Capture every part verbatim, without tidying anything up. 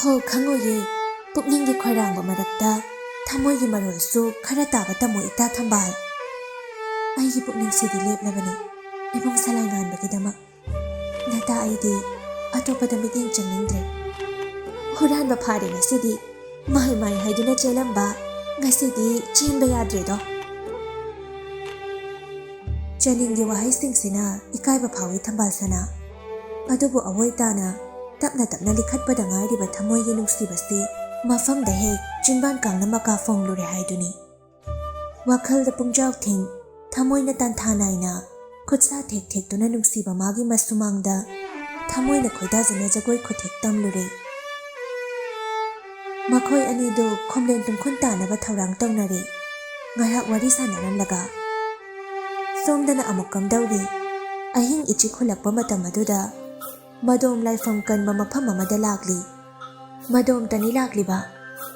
ꯍꯣ, ꯈꯪꯉꯣꯏꯌꯦ꯫ ꯄꯨꯛꯅꯤꯡꯒꯤ ꯈꯣꯏꯔꯥꯡꯕ ꯃꯔꯛꯇ ꯊꯃꯣꯏꯒꯤ ꯃꯔꯣꯜꯁꯨ ꯈꯔ ꯇꯥꯕ ꯇꯝꯃꯣ, ꯏꯇꯥ ꯊꯝꯕꯥꯜ꯫ ꯑꯩꯒꯤ ꯄꯨꯛꯅꯤꯡꯁꯤꯗꯤ ꯂꯦꯞꯂꯕꯅꯤ, ꯏꯕꯨꯡ ꯁꯂꯥꯏ ꯉꯥꯟꯕꯒꯤꯗꯃꯛ꯫ ꯅꯇꯥ, ꯑꯩꯗꯤ ꯑꯇꯣꯞꯄꯗ ꯃꯤꯠꯌꯦꯡ ꯆꯪꯅꯤꯡꯗ꯭ꯔꯦ꯫ ꯍꯨꯔꯥꯟꯕ ꯐꯥꯔꯦ ꯉꯁꯤꯗꯤ꯫ ꯃꯥꯏ ꯃꯥꯏ ꯍꯥꯏꯗꯨꯅ ꯆꯦꯜꯂꯝꯕ ꯉꯁꯤꯗꯤ ꯆꯦꯟꯕ ꯌꯥꯗ꯭ꯔꯦꯗꯣ꯫ ꯆꯅꯤꯡꯒꯤ ꯋꯥꯍꯩꯁꯤꯡꯁꯤꯅ ꯏꯀꯥꯏꯕ ꯐꯥꯎꯏ ꯊꯝꯕꯥꯜ ꯁꯅꯥ꯫ ꯑꯗꯨꯕꯨ ꯑꯋꯣꯏ ꯇꯥꯅ ꯇꯞꯅ ꯇꯞꯅ ꯂꯤꯈꯠꯄꯗ ꯉꯥꯏꯔꯤꯕ ꯊꯃꯣꯏꯒꯤ ꯅꯨꯡꯁꯤꯕꯁꯤ ꯃꯐꯝꯗ ꯍꯦꯛ ꯆꯤꯟꯕꯥꯟ ꯀꯥꯡꯅ ꯃꯀꯥ ꯐꯣꯡꯂꯨꯔꯦ ꯍꯥꯏꯗꯨꯅꯤ꯫ ꯋꯥꯈꯜꯗ ꯄꯨꯡꯖꯥꯎ ꯊꯤꯡ, ꯊꯃꯣꯏꯅ ꯇꯥꯟꯊꯥ ꯅꯥꯏꯅ ꯈꯨꯠꯁꯥ ꯊꯦꯛ ꯊꯦꯛꯇꯨꯅ ꯅꯨꯡꯁꯤꯕ ꯃꯥꯒꯤ ꯃꯁꯨꯃꯥꯡꯗ ꯊꯃꯣꯏꯅ ꯈꯣꯏꯗꯥꯖꯅ ꯖꯒꯣꯏ ꯈꯨꯊꯦꯛ ꯇꯝꯂꯨꯔꯦ꯫ ꯃꯈꯣꯏ ꯑꯅꯤꯗꯨ ꯈꯣꯝꯂꯦꯟ ꯇꯨꯝꯈꯨꯟ ꯇꯥꯅꯕ ꯊꯧꯔꯥꯡ ꯇꯧꯅꯔꯦ꯫ ꯉꯥꯏꯍꯥꯛ ꯋꯥꯔꯤ ꯁꯥꯟꯅꯔꯝꯂꯒ ꯁꯣꯝꯗꯅ ꯑꯃꯨꯛ ꯀꯝꯗꯧꯔꯤ? ꯑꯍꯤꯡ ꯏꯆꯤꯛ ꯍꯨꯜꯂꯛꯄ ꯃꯇꯝ ꯑꯗꯨꯗ ꯃꯗꯣꯝ ꯂꯥꯏꯐꯝ ꯀꯟꯕ ꯃꯐꯝ ꯑꯃꯗ ꯂꯥꯛꯂꯤ꯫ ꯃꯗꯣꯝꯇꯅꯤ ꯂꯥꯛꯂꯤꯕ꯫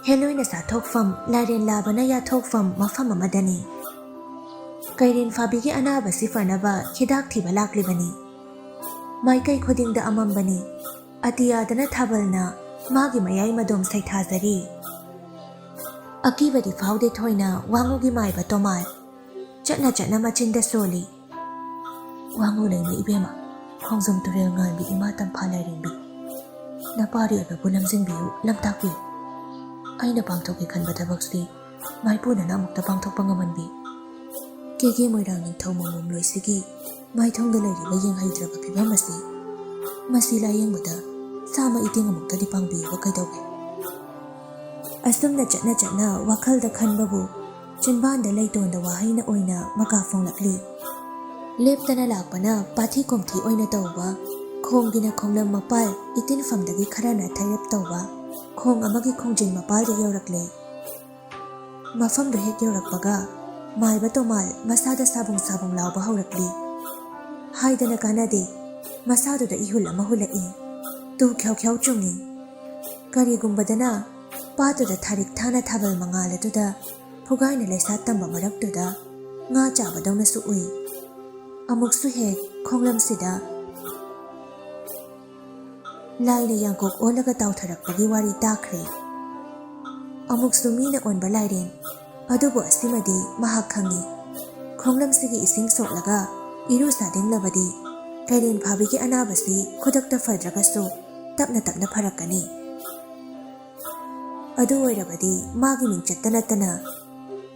ꯍꯦꯂꯣꯏꯅ ꯆꯥꯊꯣꯛꯐꯝ, ꯂꯥꯏꯔꯦꯟ ꯂꯥꯕꯅ ꯌꯥꯊꯣꯛꯐꯝ ꯃꯐꯝ ꯑꯃꯗꯅꯤ꯫ ꯀꯩꯔꯦꯟ ꯐꯥꯕꯤꯒꯤ ꯑꯅꯥꯕꯁꯤ ꯐꯅꯕ ꯍꯤꯗꯥꯛ ꯊꯤꯕ ꯂꯥꯛꯂꯤꯕꯅꯤ꯫ ꯃꯥꯏꯀꯩ ꯈꯨꯗꯤꯡꯗ ꯑꯃꯝꯕꯅꯤ꯫ ꯑꯇꯤꯌꯥꯗꯅ ꯊꯥꯕꯜꯅ ꯃꯥꯒꯤ ꯃꯌꯥꯏ ꯃꯗꯣꯝ ꯁꯩꯊꯥꯖꯔꯤ꯫ ꯑꯀꯤꯕꯗꯤ ꯐꯥꯎꯗꯦ ꯊꯣꯏꯅ ꯋꯥꯉꯨꯒꯤ ꯃꯥꯏꯕ ꯇꯣꯃꯥꯏ꯫ ꯆꯠꯅ ꯆꯠꯅ ꯃꯆꯤꯟꯗ ꯁꯣꯜꯂꯤ꯫ ꯋꯥꯉꯨ ꯂꯩꯃ ꯏꯕꯦꯝꯃ, ꯈꯣꯡꯖꯣꯝ ꯇꯨꯔꯦꯜ ꯉꯥꯟꯕꯤ ꯏꯃꯥ ꯇꯝꯐꯥ ꯂꯥꯏꯔꯦꯝꯕꯤ, ꯅꯄꯥꯔꯤ ꯑꯣꯏꯕꯕꯨ ꯂꯝꯖꯤꯡꯕꯤꯌꯨ, ꯂꯝꯇꯥꯛꯄꯤꯌꯨ꯫ ꯑꯩꯅ ꯄꯥꯡꯊꯣꯛꯀꯦ ꯈꯟꯕ ꯊꯕꯛꯁꯤ ꯃꯥꯏꯄꯨꯅꯅ ꯑꯃꯨꯛꯇ ꯄꯥꯡꯊꯣꯛꯄ ꯉꯝꯍꯟꯕꯤ꯫ ꯀꯦꯒꯦ ꯃꯣꯏꯔꯥꯡ ꯅꯤꯡꯊꯧ ꯃꯣꯃꯣꯝꯂꯣꯏꯁꯤꯒꯤ ꯃꯥꯏꯊꯣꯡꯗ ꯂꯩꯔꯤꯕ ꯌꯦꯡꯍꯩꯗ꯭ꯔꯕ ꯐꯤꯚꯝ ꯑꯁꯤ, ꯃꯁꯤ ꯂꯥꯌꯦꯡꯕꯗ ꯆꯥꯝꯃ ꯏꯇꯦꯡ ꯑꯃꯨꯛꯇꯗꯤ ꯄꯥꯡꯕꯤꯌꯨꯕ ꯀꯩꯗꯧꯒꯦ? ꯑꯁꯨꯝꯅ ꯆꯠꯅ ꯆꯠꯅ ꯋꯥꯈꯜꯗ ꯈꯟꯕꯕꯨ ꯆꯤꯟꯕꯥꯟꯗ ꯂꯩꯇꯣꯟꯗ ꯋꯥꯍꯩꯅ ꯑꯣꯏꯅ ꯃꯀꯥ ꯐꯣꯡꯂꯛꯂꯤ꯫ ꯂꯦꯞꯇꯅ ꯂꯥꯛꯄꯅ ꯄꯥꯊꯤ ꯀꯣꯝꯊꯤ ꯑꯣꯏꯅ ꯇꯧꯕ, ꯈꯣꯡꯒꯤꯅ ꯈꯣꯡꯂꯝ ꯃꯄꯥꯜ ꯏꯇꯤꯟꯐꯝꯗꯒꯤ ꯈꯔꯅ ꯊꯩꯔꯞ ꯇꯧꯕ, ꯈꯣꯡ ꯑꯃꯒꯤ ꯈꯣꯡꯖꯤꯟ ꯃꯄꯥꯜꯗ ꯌꯧꯔꯛꯂꯦ꯫ ꯃꯐꯝꯗꯨ ꯍꯦꯛ ꯌꯧꯔꯛꯄꯒ ꯃꯥꯏꯕ ꯇꯣꯃꯥꯜ ꯃꯁꯥꯗ ꯁꯥꯕꯨꯡ ꯁꯥꯕꯨꯡ ꯂꯥꯎꯕ ꯍꯧꯔꯛꯂꯤ꯫ ꯍꯥꯏꯗꯅ ꯀꯥꯟꯅꯗꯦ, ꯃꯁꯥꯗꯨꯗ ꯏꯍꯨꯜ ꯑꯃ ꯍꯨꯜꯂꯛꯏ꯫ ꯇꯨ ꯈ꯭ꯌꯥꯎ ꯈ꯭ꯌꯥꯎ ꯆꯨꯡꯏ꯫ ꯀꯔꯤꯒꯨꯝꯕꯗꯅ ꯄꯥꯠꯇꯨꯗ ꯊꯥꯔꯤꯛ ꯊꯥꯅ ꯊꯥꯕꯜ ꯃꯉꯥꯜ ꯑꯗꯨꯗ ꯐꯨꯒꯥꯏꯅ ꯂꯩꯁꯥꯠ ꯇꯝꯕ ꯃꯔꯛꯇꯨꯗ ꯉꯥ ꯆꯥꯕꯗꯧꯅꯁꯨ ꯎꯏ꯫ ꯑꯃꯨꯛꯁꯨ ꯍꯦꯛ ꯈꯣꯡꯂꯝꯁꯤꯗ ꯂꯥꯏꯅ ꯌꯥꯡꯀꯣꯛ ꯑꯣꯜꯂꯒ ꯇꯥꯎꯊꯔꯛꯄꯒꯤ ꯋꯥꯔꯤ ꯇꯥꯈ꯭ꯔꯦ꯫ ꯑꯃꯨꯛꯁꯨ ꯃꯤꯅ ꯑꯣꯟꯕ ꯂꯥꯏꯔꯦꯟ꯫ ꯑꯗꯨꯕꯨ ꯑꯁꯤꯃꯗꯤ ꯃꯍꯥꯛ ꯈꯪꯏ꯫ ꯈꯣꯡꯂꯝꯁꯤꯒꯤ ꯏꯁꯤꯡ ꯁꯣꯛꯂꯒ ꯏꯔꯨ ꯁꯥꯗꯤꯡꯂꯕꯗꯤ ꯂꯥꯏꯔꯦꯟ ꯐꯥꯕꯤꯒꯤ ꯑꯅꯥꯕꯁꯤ ꯈꯨꯗꯛꯇ ꯐꯗ꯭ꯔꯒꯁꯨ ꯇꯞꯅ ꯇꯞꯅ ꯐꯔꯛꯀꯅꯤ꯫ ꯑꯗꯨ ꯑꯣꯏꯔꯕꯗꯤ ꯃꯥꯒꯤ ꯃꯤꯡꯆꯠꯇ ꯅꯠꯇꯅ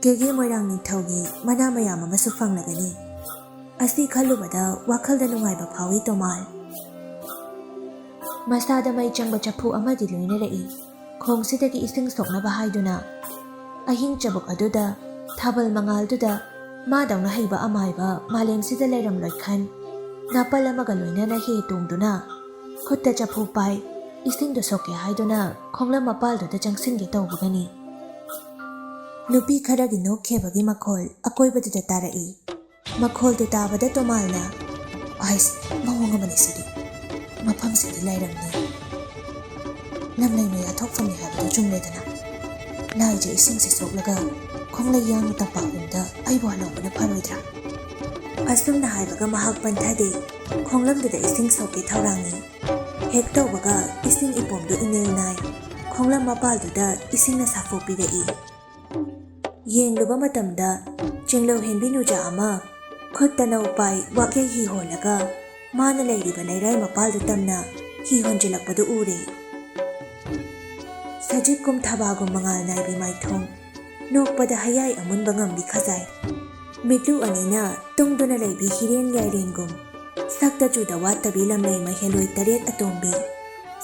ꯀꯦꯒꯦ ꯃꯣꯏꯔꯥꯡ ꯅꯤꯡꯊꯧꯒꯤ ꯃꯅꯥ ꯃꯌꯥꯝ ꯑꯃꯁꯨ ꯐꯪꯂꯒꯅꯤ꯫ ꯑꯁꯤ ꯈꯜꯂꯨꯕꯗ ꯋꯥꯈꯜꯗ ꯅꯨꯡꯉꯥꯏꯕ ꯐꯥꯎꯏ ꯇꯣꯃꯥꯜ꯫ ꯃꯁꯥꯗ ꯃꯩ ꯆꯪꯕ ꯆꯐꯨ ꯑꯃꯗꯤ ꯂꯣꯏꯅꯔꯛꯏ꯫ ꯈꯣꯡꯁꯤꯗꯒꯤ ꯏꯁꯤꯡ ꯁꯣꯛꯅꯕ ꯍꯥꯏꯗꯨꯅ ꯑꯍꯤꯡ ꯆꯕꯨꯛ ꯑꯗꯨꯗ ꯊꯥꯕꯜ ꯃꯉꯥꯜꯗꯨꯗ ꯃꯥꯗꯧꯅ ꯍꯩꯕ ꯑꯃꯥꯏꯕ ꯃꯥꯂꯦꯝꯁꯤꯗ ꯂꯩꯔꯝꯂꯣꯏ ꯈꯟ ꯅꯥꯄꯜ ꯑꯃꯒ ꯂꯣꯏꯅꯅ ꯍꯤ ꯇꯣꯡꯗꯨꯅ ꯈꯨꯠꯇ ꯆꯐꯨ ꯄꯥꯏ ꯏꯁꯤꯡꯗꯨ ꯁꯣꯛꯀꯦ ꯍꯥꯏꯗꯨꯅ ꯈꯣꯡꯂꯝ ꯃꯄꯥꯜꯗꯨꯗ ꯆꯪꯁꯤꯟꯒꯦ ꯇꯧꯕꯒꯅꯤ꯫ ꯅꯨꯄꯤ ꯈꯔꯒꯤ ꯅꯣꯛꯈꯦꯕꯒꯤ ꯃꯈꯣꯜ ꯑꯀꯣꯏꯕꯗꯨꯗ ꯇꯥꯔꯛꯏ꯫ ꯃꯈꯣꯜꯗꯨ ꯇꯥꯕꯗ ꯇꯣꯃꯥꯜꯅ, "ꯑꯥꯏꯁ, ꯃꯑꯣꯡ ꯑꯃꯅꯤ ꯁꯤꯗꯤ꯫ ꯃꯐꯝꯁꯤꯗꯤ ꯂꯥꯏꯔꯝꯅꯤ꯫ ꯂꯝꯂꯩ ꯃꯌꯥ ꯊꯣꯛꯐꯝꯅꯤ ꯍꯥꯏꯕꯗꯨ ꯆꯨꯝꯂꯦꯗꯅ꯫ ꯂꯥꯏꯖ ꯏꯁꯤꯡꯁꯤ ꯁꯣꯛꯂꯒ ꯈꯣꯡꯂꯩ ꯌꯥꯡꯅ ꯇꯝꯄꯥꯛꯂꯣꯝꯗ ꯑꯩꯕꯨ ꯍꯜꯍꯧꯕꯅ ꯐꯔꯣꯏꯗ꯭ꯔꯥ?" ꯑꯁꯨꯝꯅ ꯍꯥꯏꯕꯒ ꯃꯍꯥꯛ ꯄꯟꯊꯗꯦ꯫ ꯈꯣꯡꯂꯝꯗꯨꯗ ꯏꯁꯤꯡ ꯁꯣꯛꯀꯦ ꯊꯧꯔꯥꯡꯉꯤ꯫ ꯍꯦꯛ ꯇꯧꯕꯒ ꯏꯁꯤꯡ ꯏꯄꯣꯝꯗꯨ ꯏꯅꯤꯜ ꯅꯥꯏ꯫ ꯈꯣꯡꯂꯝ ꯃꯄꯥꯜꯗꯨꯗ ꯏꯁꯤꯡꯅ ꯁꯥꯐꯨ ꯄꯤꯔꯛꯏ꯫ ꯌꯦꯡꯂꯨꯕ ꯃꯇꯝꯗ ꯆꯤꯡꯂꯧ ꯍꯦꯟꯕꯤ ꯅꯨꯖꯥ ꯑꯃ ꯈꯨꯠꯇ ꯅꯧ ꯄꯥꯏ ꯋꯥꯛꯌꯩ ꯍꯤ ꯍꯣꯜꯂꯒ ꯃꯥꯅ ꯂꯩꯔꯤꯕ ꯂꯩꯔꯥꯏ ꯃꯄꯥꯜꯗꯨ ꯇꯝꯅ ꯍꯤ ꯍꯣꯟꯖꯤꯜꯂꯛꯄꯗꯨ ꯎꯔꯦ꯫ ꯁꯖꯤꯛꯀꯨꯝ ꯊꯕꯥꯒꯨꯝ ꯃꯉꯥꯜ ꯅꯥꯏꯕꯤ ꯃꯥꯏꯊꯣꯡ, ꯅꯣꯛꯄꯗ ꯍꯌꯥꯏ ꯑꯃꯨꯟꯕ ꯉꯝꯕꯤ ꯈꯖꯥꯏ, ꯃꯤꯠꯂꯨ ꯑꯅꯤꯅ ꯇꯨꯡꯗꯨꯅ ꯂꯩꯕꯤ ꯍꯤꯔꯦꯟ ꯌꯥꯏꯔꯦꯟꯒꯨꯝ, ꯁꯛꯇ ꯆꯨꯗ ꯋꯥꯠꯇꯕꯤ ꯂꯝꯂꯩ ꯃꯍꯦꯜꯂꯣꯏ ꯇꯔꯦꯠ ꯑꯇꯣꯝꯕꯤ,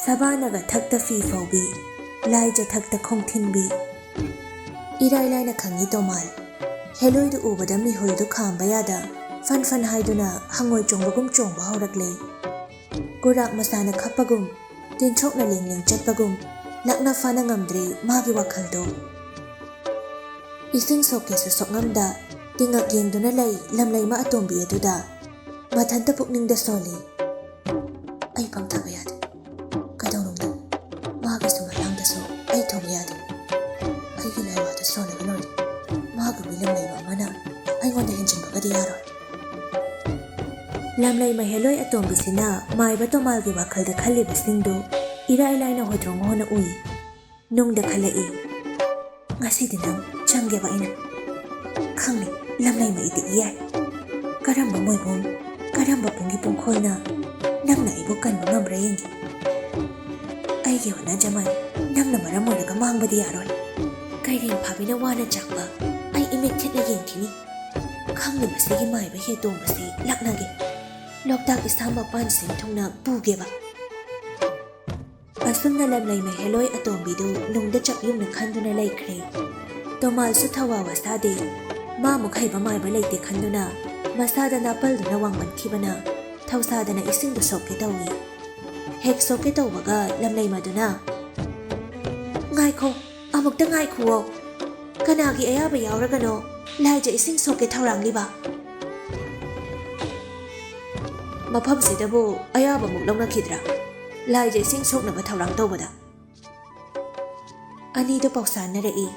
ꯁꯕꯥꯅꯒ ꯊꯛꯇ ꯐꯤ ꯐꯧꯕꯤ, ꯂꯥꯏꯖ ꯊꯛꯇ ꯈꯣꯡꯊꯤꯟꯕꯤ꯫ ꯏꯔꯥꯏ ꯂꯥꯏꯅ ꯈꯪꯏ ꯇꯣꯃꯥꯜ꯫ ꯍꯦꯂꯣꯏꯗꯨ ꯎꯕꯗ ꯃꯤꯍꯨꯜꯗꯨ ꯈꯥꯝꯕ ꯌꯥꯗ ꯐꯟ ꯐꯟ ꯍꯥꯏꯗꯨꯅ ꯍꯪꯉꯣꯏ ꯆꯣꯡꯕꯒꯨꯝ ꯆꯣꯡꯕ ꯍꯧꯔꯛꯂꯦ꯫ ꯀꯨꯔꯥꯛ ꯃꯁꯥꯅ ꯈꯞꯄꯒꯨꯝ, ꯇꯤꯟꯊ꯭ꯔꯣꯛꯅ ꯂꯦꯡ ꯂꯦꯡ ꯆꯠꯄꯒꯨꯝ, ꯂꯛꯅ ꯐꯥꯅ ꯉꯝꯗ꯭ꯔꯦ ꯃꯥꯒꯤ ꯋꯥꯈꯜꯗꯨ꯫ ꯏꯁꯤꯡ ꯁꯣꯛꯀꯦꯁꯨ ꯁꯣꯛꯉꯝꯗ ꯇꯤꯡꯉꯛ ꯌꯦꯡꯗꯨꯅ ꯂꯩ ꯂꯝꯂꯩꯃ ꯑꯇꯣꯝꯕꯤ ꯑꯗꯨꯗ ꯃꯊꯟꯇ ꯄꯨꯛꯅꯤꯡꯗ ꯁꯣꯜꯂꯤ꯫ "ꯑꯩ ꯄꯪꯊꯕ ꯌꯥꯗꯦ꯫ ꯀꯩꯗꯧꯅꯨꯡꯗ ꯃꯥꯒꯤꯁꯨ ꯃꯇꯥꯡꯗꯁꯨ ꯑꯩ ꯊꯧꯕ ꯌꯥꯗꯦ꯫ ꯑꯩꯒꯤ ꯂꯥꯏꯋꯥꯗꯨ ꯁꯣꯜꯂꯒ ꯂꯣꯏꯔꯦ꯫ ꯃꯥꯒꯤ ꯃꯤ ꯂꯝꯂꯩꯃ ꯑꯃꯅ ꯑꯩꯉꯣꯟꯗ ꯍꯦꯟꯖꯤꯟꯕꯒꯗꯤ ꯌꯥꯔꯣꯏ꯫" ꯂꯝꯂꯩ ꯃꯍꯦꯂꯣꯏ ꯑꯇꯣꯝꯕꯤꯁꯤꯅ ꯃꯥꯏꯕ ꯇꯣꯃꯥꯜꯒꯤ ꯋꯥꯈꯜꯗ ꯈꯜꯂꯤꯕꯁꯤꯡꯗꯨ ꯏꯔꯥꯏ ꯂꯥꯏꯅ ꯍꯣꯏꯗ꯭ꯔꯣꯡ ꯍꯣꯅ ꯎꯏ꯫ ꯅꯨꯡꯗ ꯈꯜꯂꯛꯏ, "ꯉꯁꯤꯗꯤ ꯅꯪ ꯆꯪꯒꯦꯕ ꯑꯩꯅ꯫ ꯈꯪꯅꯤ, ꯂꯝꯂꯩꯃ ꯏꯗꯤꯛ ꯌꯥꯏ꯫ ꯀꯔꯝꯕ ꯃꯣꯏꯕꯨꯡ, ꯀꯔꯝꯕ ꯄꯨꯡꯒꯤ ꯄꯨꯡꯈꯣꯜꯅ ꯅꯪꯅ ꯑꯩꯕꯨ ꯀꯟꯕ ꯉꯝꯕ꯭ꯔꯥ ꯌꯦꯡꯒꯦ꯫ ꯑꯩꯒꯤ ꯍꯣꯠꯅꯖꯃꯟ ꯅꯪꯅ ꯃꯔꯝ ꯑꯣꯏꯔꯒ ꯃꯥꯡꯕꯗꯤ ꯌꯥꯔꯣꯏ꯫ ꯀꯩꯔꯦꯝ ꯐꯥꯕꯤꯅ ꯋꯥꯅ ꯆꯥꯛꯄ ꯑꯩ ꯏꯃꯤꯠ ꯊꯤꯠꯅ ꯌꯦꯡꯈꯤꯅꯤ꯫ ꯈꯪꯅꯤ, ꯃꯁꯤꯒꯤ ꯃꯥꯏꯕ ꯍꯦ ꯇꯣꯡꯕꯁꯤ ꯂꯥꯛꯅꯒꯦ꯫ ꯂꯣꯛꯇꯥꯛ ꯏꯁꯥ ꯃꯄꯥꯟꯁꯤꯡ ꯊꯨꯡꯅ ꯄꯨꯒꯦꯕ"꯫ ꯑꯁꯨꯝꯅ ꯂꯝꯂꯩ ꯃꯍꯦꯂꯣꯏ ꯑꯇꯣꯝꯕꯤꯗꯨ ꯅꯨꯡꯗ ꯆꯞ ꯌꯨꯡꯅ ꯈꯟꯗꯨꯅ ꯂꯩꯈ꯭ꯔꯦ꯫ ꯇꯣꯃꯥꯜꯁꯨ ꯊꯋꯥ ꯋꯥꯁꯥꯗꯦ꯫ ꯃꯥꯃꯨꯛ ꯍꯩꯕ ꯃꯥꯏꯕ ꯂꯩꯇꯦ ꯈꯟꯗꯨꯅ ꯃꯁꯥꯗ ꯅꯥꯄꯜꯗꯨꯅ ꯋꯥꯡꯃꯟꯈꯤꯕꯅ ꯊꯧꯁꯥꯗꯅ ꯏꯁꯤꯡꯗꯨ ꯁꯣꯛꯀꯦ ꯇꯧꯏ꯫ ꯍꯦꯛ ꯁꯣꯛꯀꯦ ꯇꯧꯕꯒ ꯂꯝꯂꯩꯃꯗꯨꯅ, "ꯉꯥꯏꯈꯣ, ꯑꯃꯨꯛꯇ ꯉꯥꯏꯈꯨꯋꯣ꯫ ꯀꯅꯥꯒꯤ ꯑꯌꯥꯕ ꯌꯥꯎꯔꯒꯅꯣ ꯂꯥꯏꯖ ꯏꯁꯤꯡ ꯁꯣꯛꯀꯦ ꯊꯧꯔꯥꯡꯂꯤꯕ?" "ꯃꯐꯝꯁꯤꯗꯕꯨ ꯑꯌꯥꯕꯃꯨꯛ ꯂꯧꯅꯈꯤꯗ꯭ꯔꯥ, ꯂꯥꯏꯖ ꯏꯁꯤꯡ ꯁꯣꯛꯅꯕ ꯊꯧꯔꯥꯡ ꯇꯧꯕꯗ?" ꯑꯅꯤꯗꯨ ꯄꯥꯎꯁꯥꯟꯅꯔꯛꯏ꯫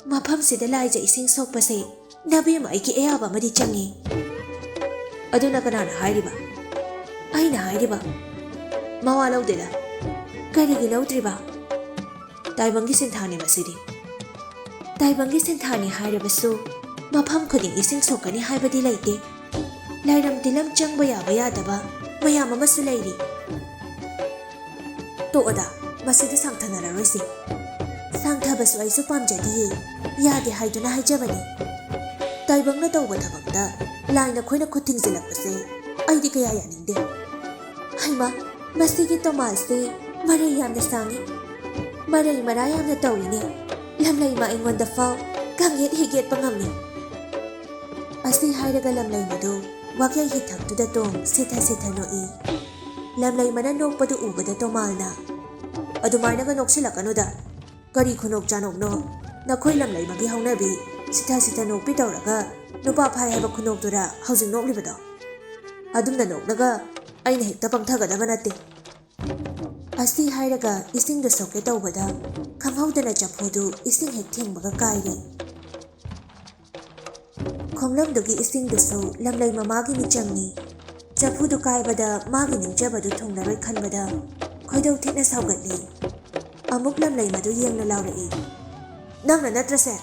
"ꯃꯐꯝꯁꯤꯗ ꯂꯥꯏꯖ ꯏꯁꯤꯡ ꯁꯣꯛꯄꯁꯦ ꯅꯕꯦꯝꯃ ꯑꯩꯒꯤ ꯑꯌꯥꯕ ꯑꯃꯗꯤ ꯆꯪꯉꯤ꯫" "ꯑꯗꯨꯅ ꯀꯅꯥꯅ ꯍꯥꯏꯔꯤꯕ?" "ꯑꯩꯅ ꯍꯥꯏꯔꯤꯕ꯫" "ꯃꯋꯥ ꯂꯧꯗꯦꯗ꯫ ꯀꯔꯤꯒꯤ ꯂꯧꯗ꯭ꯔꯤꯕ?" "ꯇꯥꯏꯕꯪꯒꯤ ꯁꯤꯟꯊꯥꯅꯤ ꯃꯁꯤꯗꯤ꯫" "ꯇꯥꯏꯕꯪꯒꯤ ꯁꯤꯟꯊꯥꯅꯤ ꯍꯥꯏꯔꯕꯁꯨ ꯃꯐꯝ ꯈꯨꯗꯤꯡ ꯏꯁꯤꯡ ꯁꯣꯛꯀꯅꯤ ꯍꯥꯏꯕꯗꯤ ꯂꯩꯇꯦ꯫ ꯂꯥꯏꯔꯝ ꯇꯤꯂꯝ ꯆꯪꯕ ꯌꯥꯕ ꯌꯥꯗꯕ ꯃꯌꯥꯝ ꯑꯃꯁꯨ ꯂꯩꯔꯤ꯫" "ꯇꯣꯛꯑꯣꯗ, ꯃꯁꯤꯗ ꯁꯥꯡꯊꯅꯔꯔꯣꯏꯁꯤ꯫ ꯁꯥꯡꯊꯕꯁꯨ ꯑꯩꯁꯨ ꯄꯥꯝꯖꯗꯤꯌꯦ꯫ ꯌꯥꯗꯦ ꯍꯥꯏꯗꯨꯅ ꯍꯥꯏꯖꯕꯅꯤ꯫ ꯇꯥꯏꯕꯪꯅ ꯇꯧꯕ ꯊꯕꯛꯇ ꯂꯥꯏꯅ ꯑꯩꯈꯣꯏꯅ ꯈꯨꯠ ꯊꯤꯡꯖꯤꯜꯂꯛꯄꯁꯦ ꯑꯩꯗꯤ ꯀꯌꯥ ꯌꯥꯅꯤꯡꯗꯦ꯫" "ꯍꯩꯃꯥ, ꯃꯁꯤꯒꯤ ꯇꯣꯃꯥꯜꯁꯤ ꯃꯔꯩ ꯌꯥꯝꯅ ꯁꯥꯡꯉꯤ꯫ ꯃꯔꯩ ꯃꯔꯥ ꯌꯥꯝꯅ ꯇꯧꯏꯅꯦ꯫ ꯂꯝꯂꯩꯃ ꯑꯩꯉꯣꯟꯗ ꯐꯥꯎ ꯀꯥꯡꯌꯦꯠ ꯍꯦꯛ ꯌꯦꯠꯄ ꯉꯝꯃꯤ꯫" ꯑꯁꯤ ꯍꯥꯏꯔꯒ ꯂꯝꯂꯩꯃꯗꯨ ꯋꯥꯀꯩ ꯍꯤꯊꯛꯇꯨꯗ ꯇꯣꯡ ꯁꯤꯊ ꯁꯤꯊ ꯅꯣꯛꯏ꯫ ꯂꯝꯂꯩꯃꯅ ꯅꯣꯛꯄꯗꯨ ꯎꯕꯗ ꯇꯣꯃꯥꯜꯅ, "ꯑꯗꯨꯃꯥꯏꯅꯒ ꯅꯣꯛꯁꯤꯜꯂꯛꯀꯅꯨꯗ꯫ ꯀꯔꯤ ꯈꯨꯅꯣꯛ ꯆꯥꯅꯣꯛꯅꯣ? ꯅꯈꯣꯏ ꯂꯝꯂꯩꯃꯒꯤ ꯍꯧꯅꯕꯤ ꯁꯤꯊ ꯁꯤꯊ ꯅꯣꯛꯄꯤ ꯇꯧꯔꯒ ꯅꯨꯄꯥ ꯐꯥꯏ ꯍꯥꯏꯕ ꯈꯨꯅꯣꯛꯇꯨꯔꯥ ꯍꯧꯖꯤꯛ ꯅꯣꯛꯂꯤꯕꯗꯣ? ꯑꯗꯨꯝꯅ ꯅꯣꯛꯂꯒ ꯑꯩꯅ ꯍꯦꯛꯇ ꯄꯪꯊꯒꯗꯕ ꯅꯠꯇꯦ꯫" ꯑꯁꯤ ꯍꯥꯏꯔꯒ ꯏꯁꯤꯡꯗꯨ ꯁꯣꯛꯀꯦ ꯇꯧꯕꯗ ꯈꯪꯍꯧꯗꯅ ꯆꯐꯨꯗꯨ ꯏꯁꯤꯡ ꯍꯦꯛ ꯊꯦꯡꯕꯒ ꯀꯥꯏꯔꯦ꯫ ꯈꯣꯡꯂꯝꯗꯨꯒꯤ ꯏꯁꯤꯡꯗꯨꯁꯨ ꯂꯝꯂꯩ ꯃꯃꯥꯒꯤ ꯃꯤꯆꯪꯅꯤ꯫ ꯆꯐꯨꯗꯨ ꯀꯥꯏꯕꯗ ꯃꯥꯒꯤ ꯅꯤꯡꯖꯕꯗꯨ ꯊꯨꯡꯂꯔꯣꯏ ꯈꯟꯕꯗ ꯈꯣꯏꯗꯧ ꯊꯤꯅ ꯁꯥꯎꯒꯠꯂꯤ꯫ ꯑꯃꯨꯛ ꯂꯝꯂꯩꯃꯗꯨ ꯌꯦꯡꯅ ꯂꯥꯎꯔꯛꯏ, "ꯅꯪꯅ ꯅꯠꯇ꯭ꯔꯁꯦ?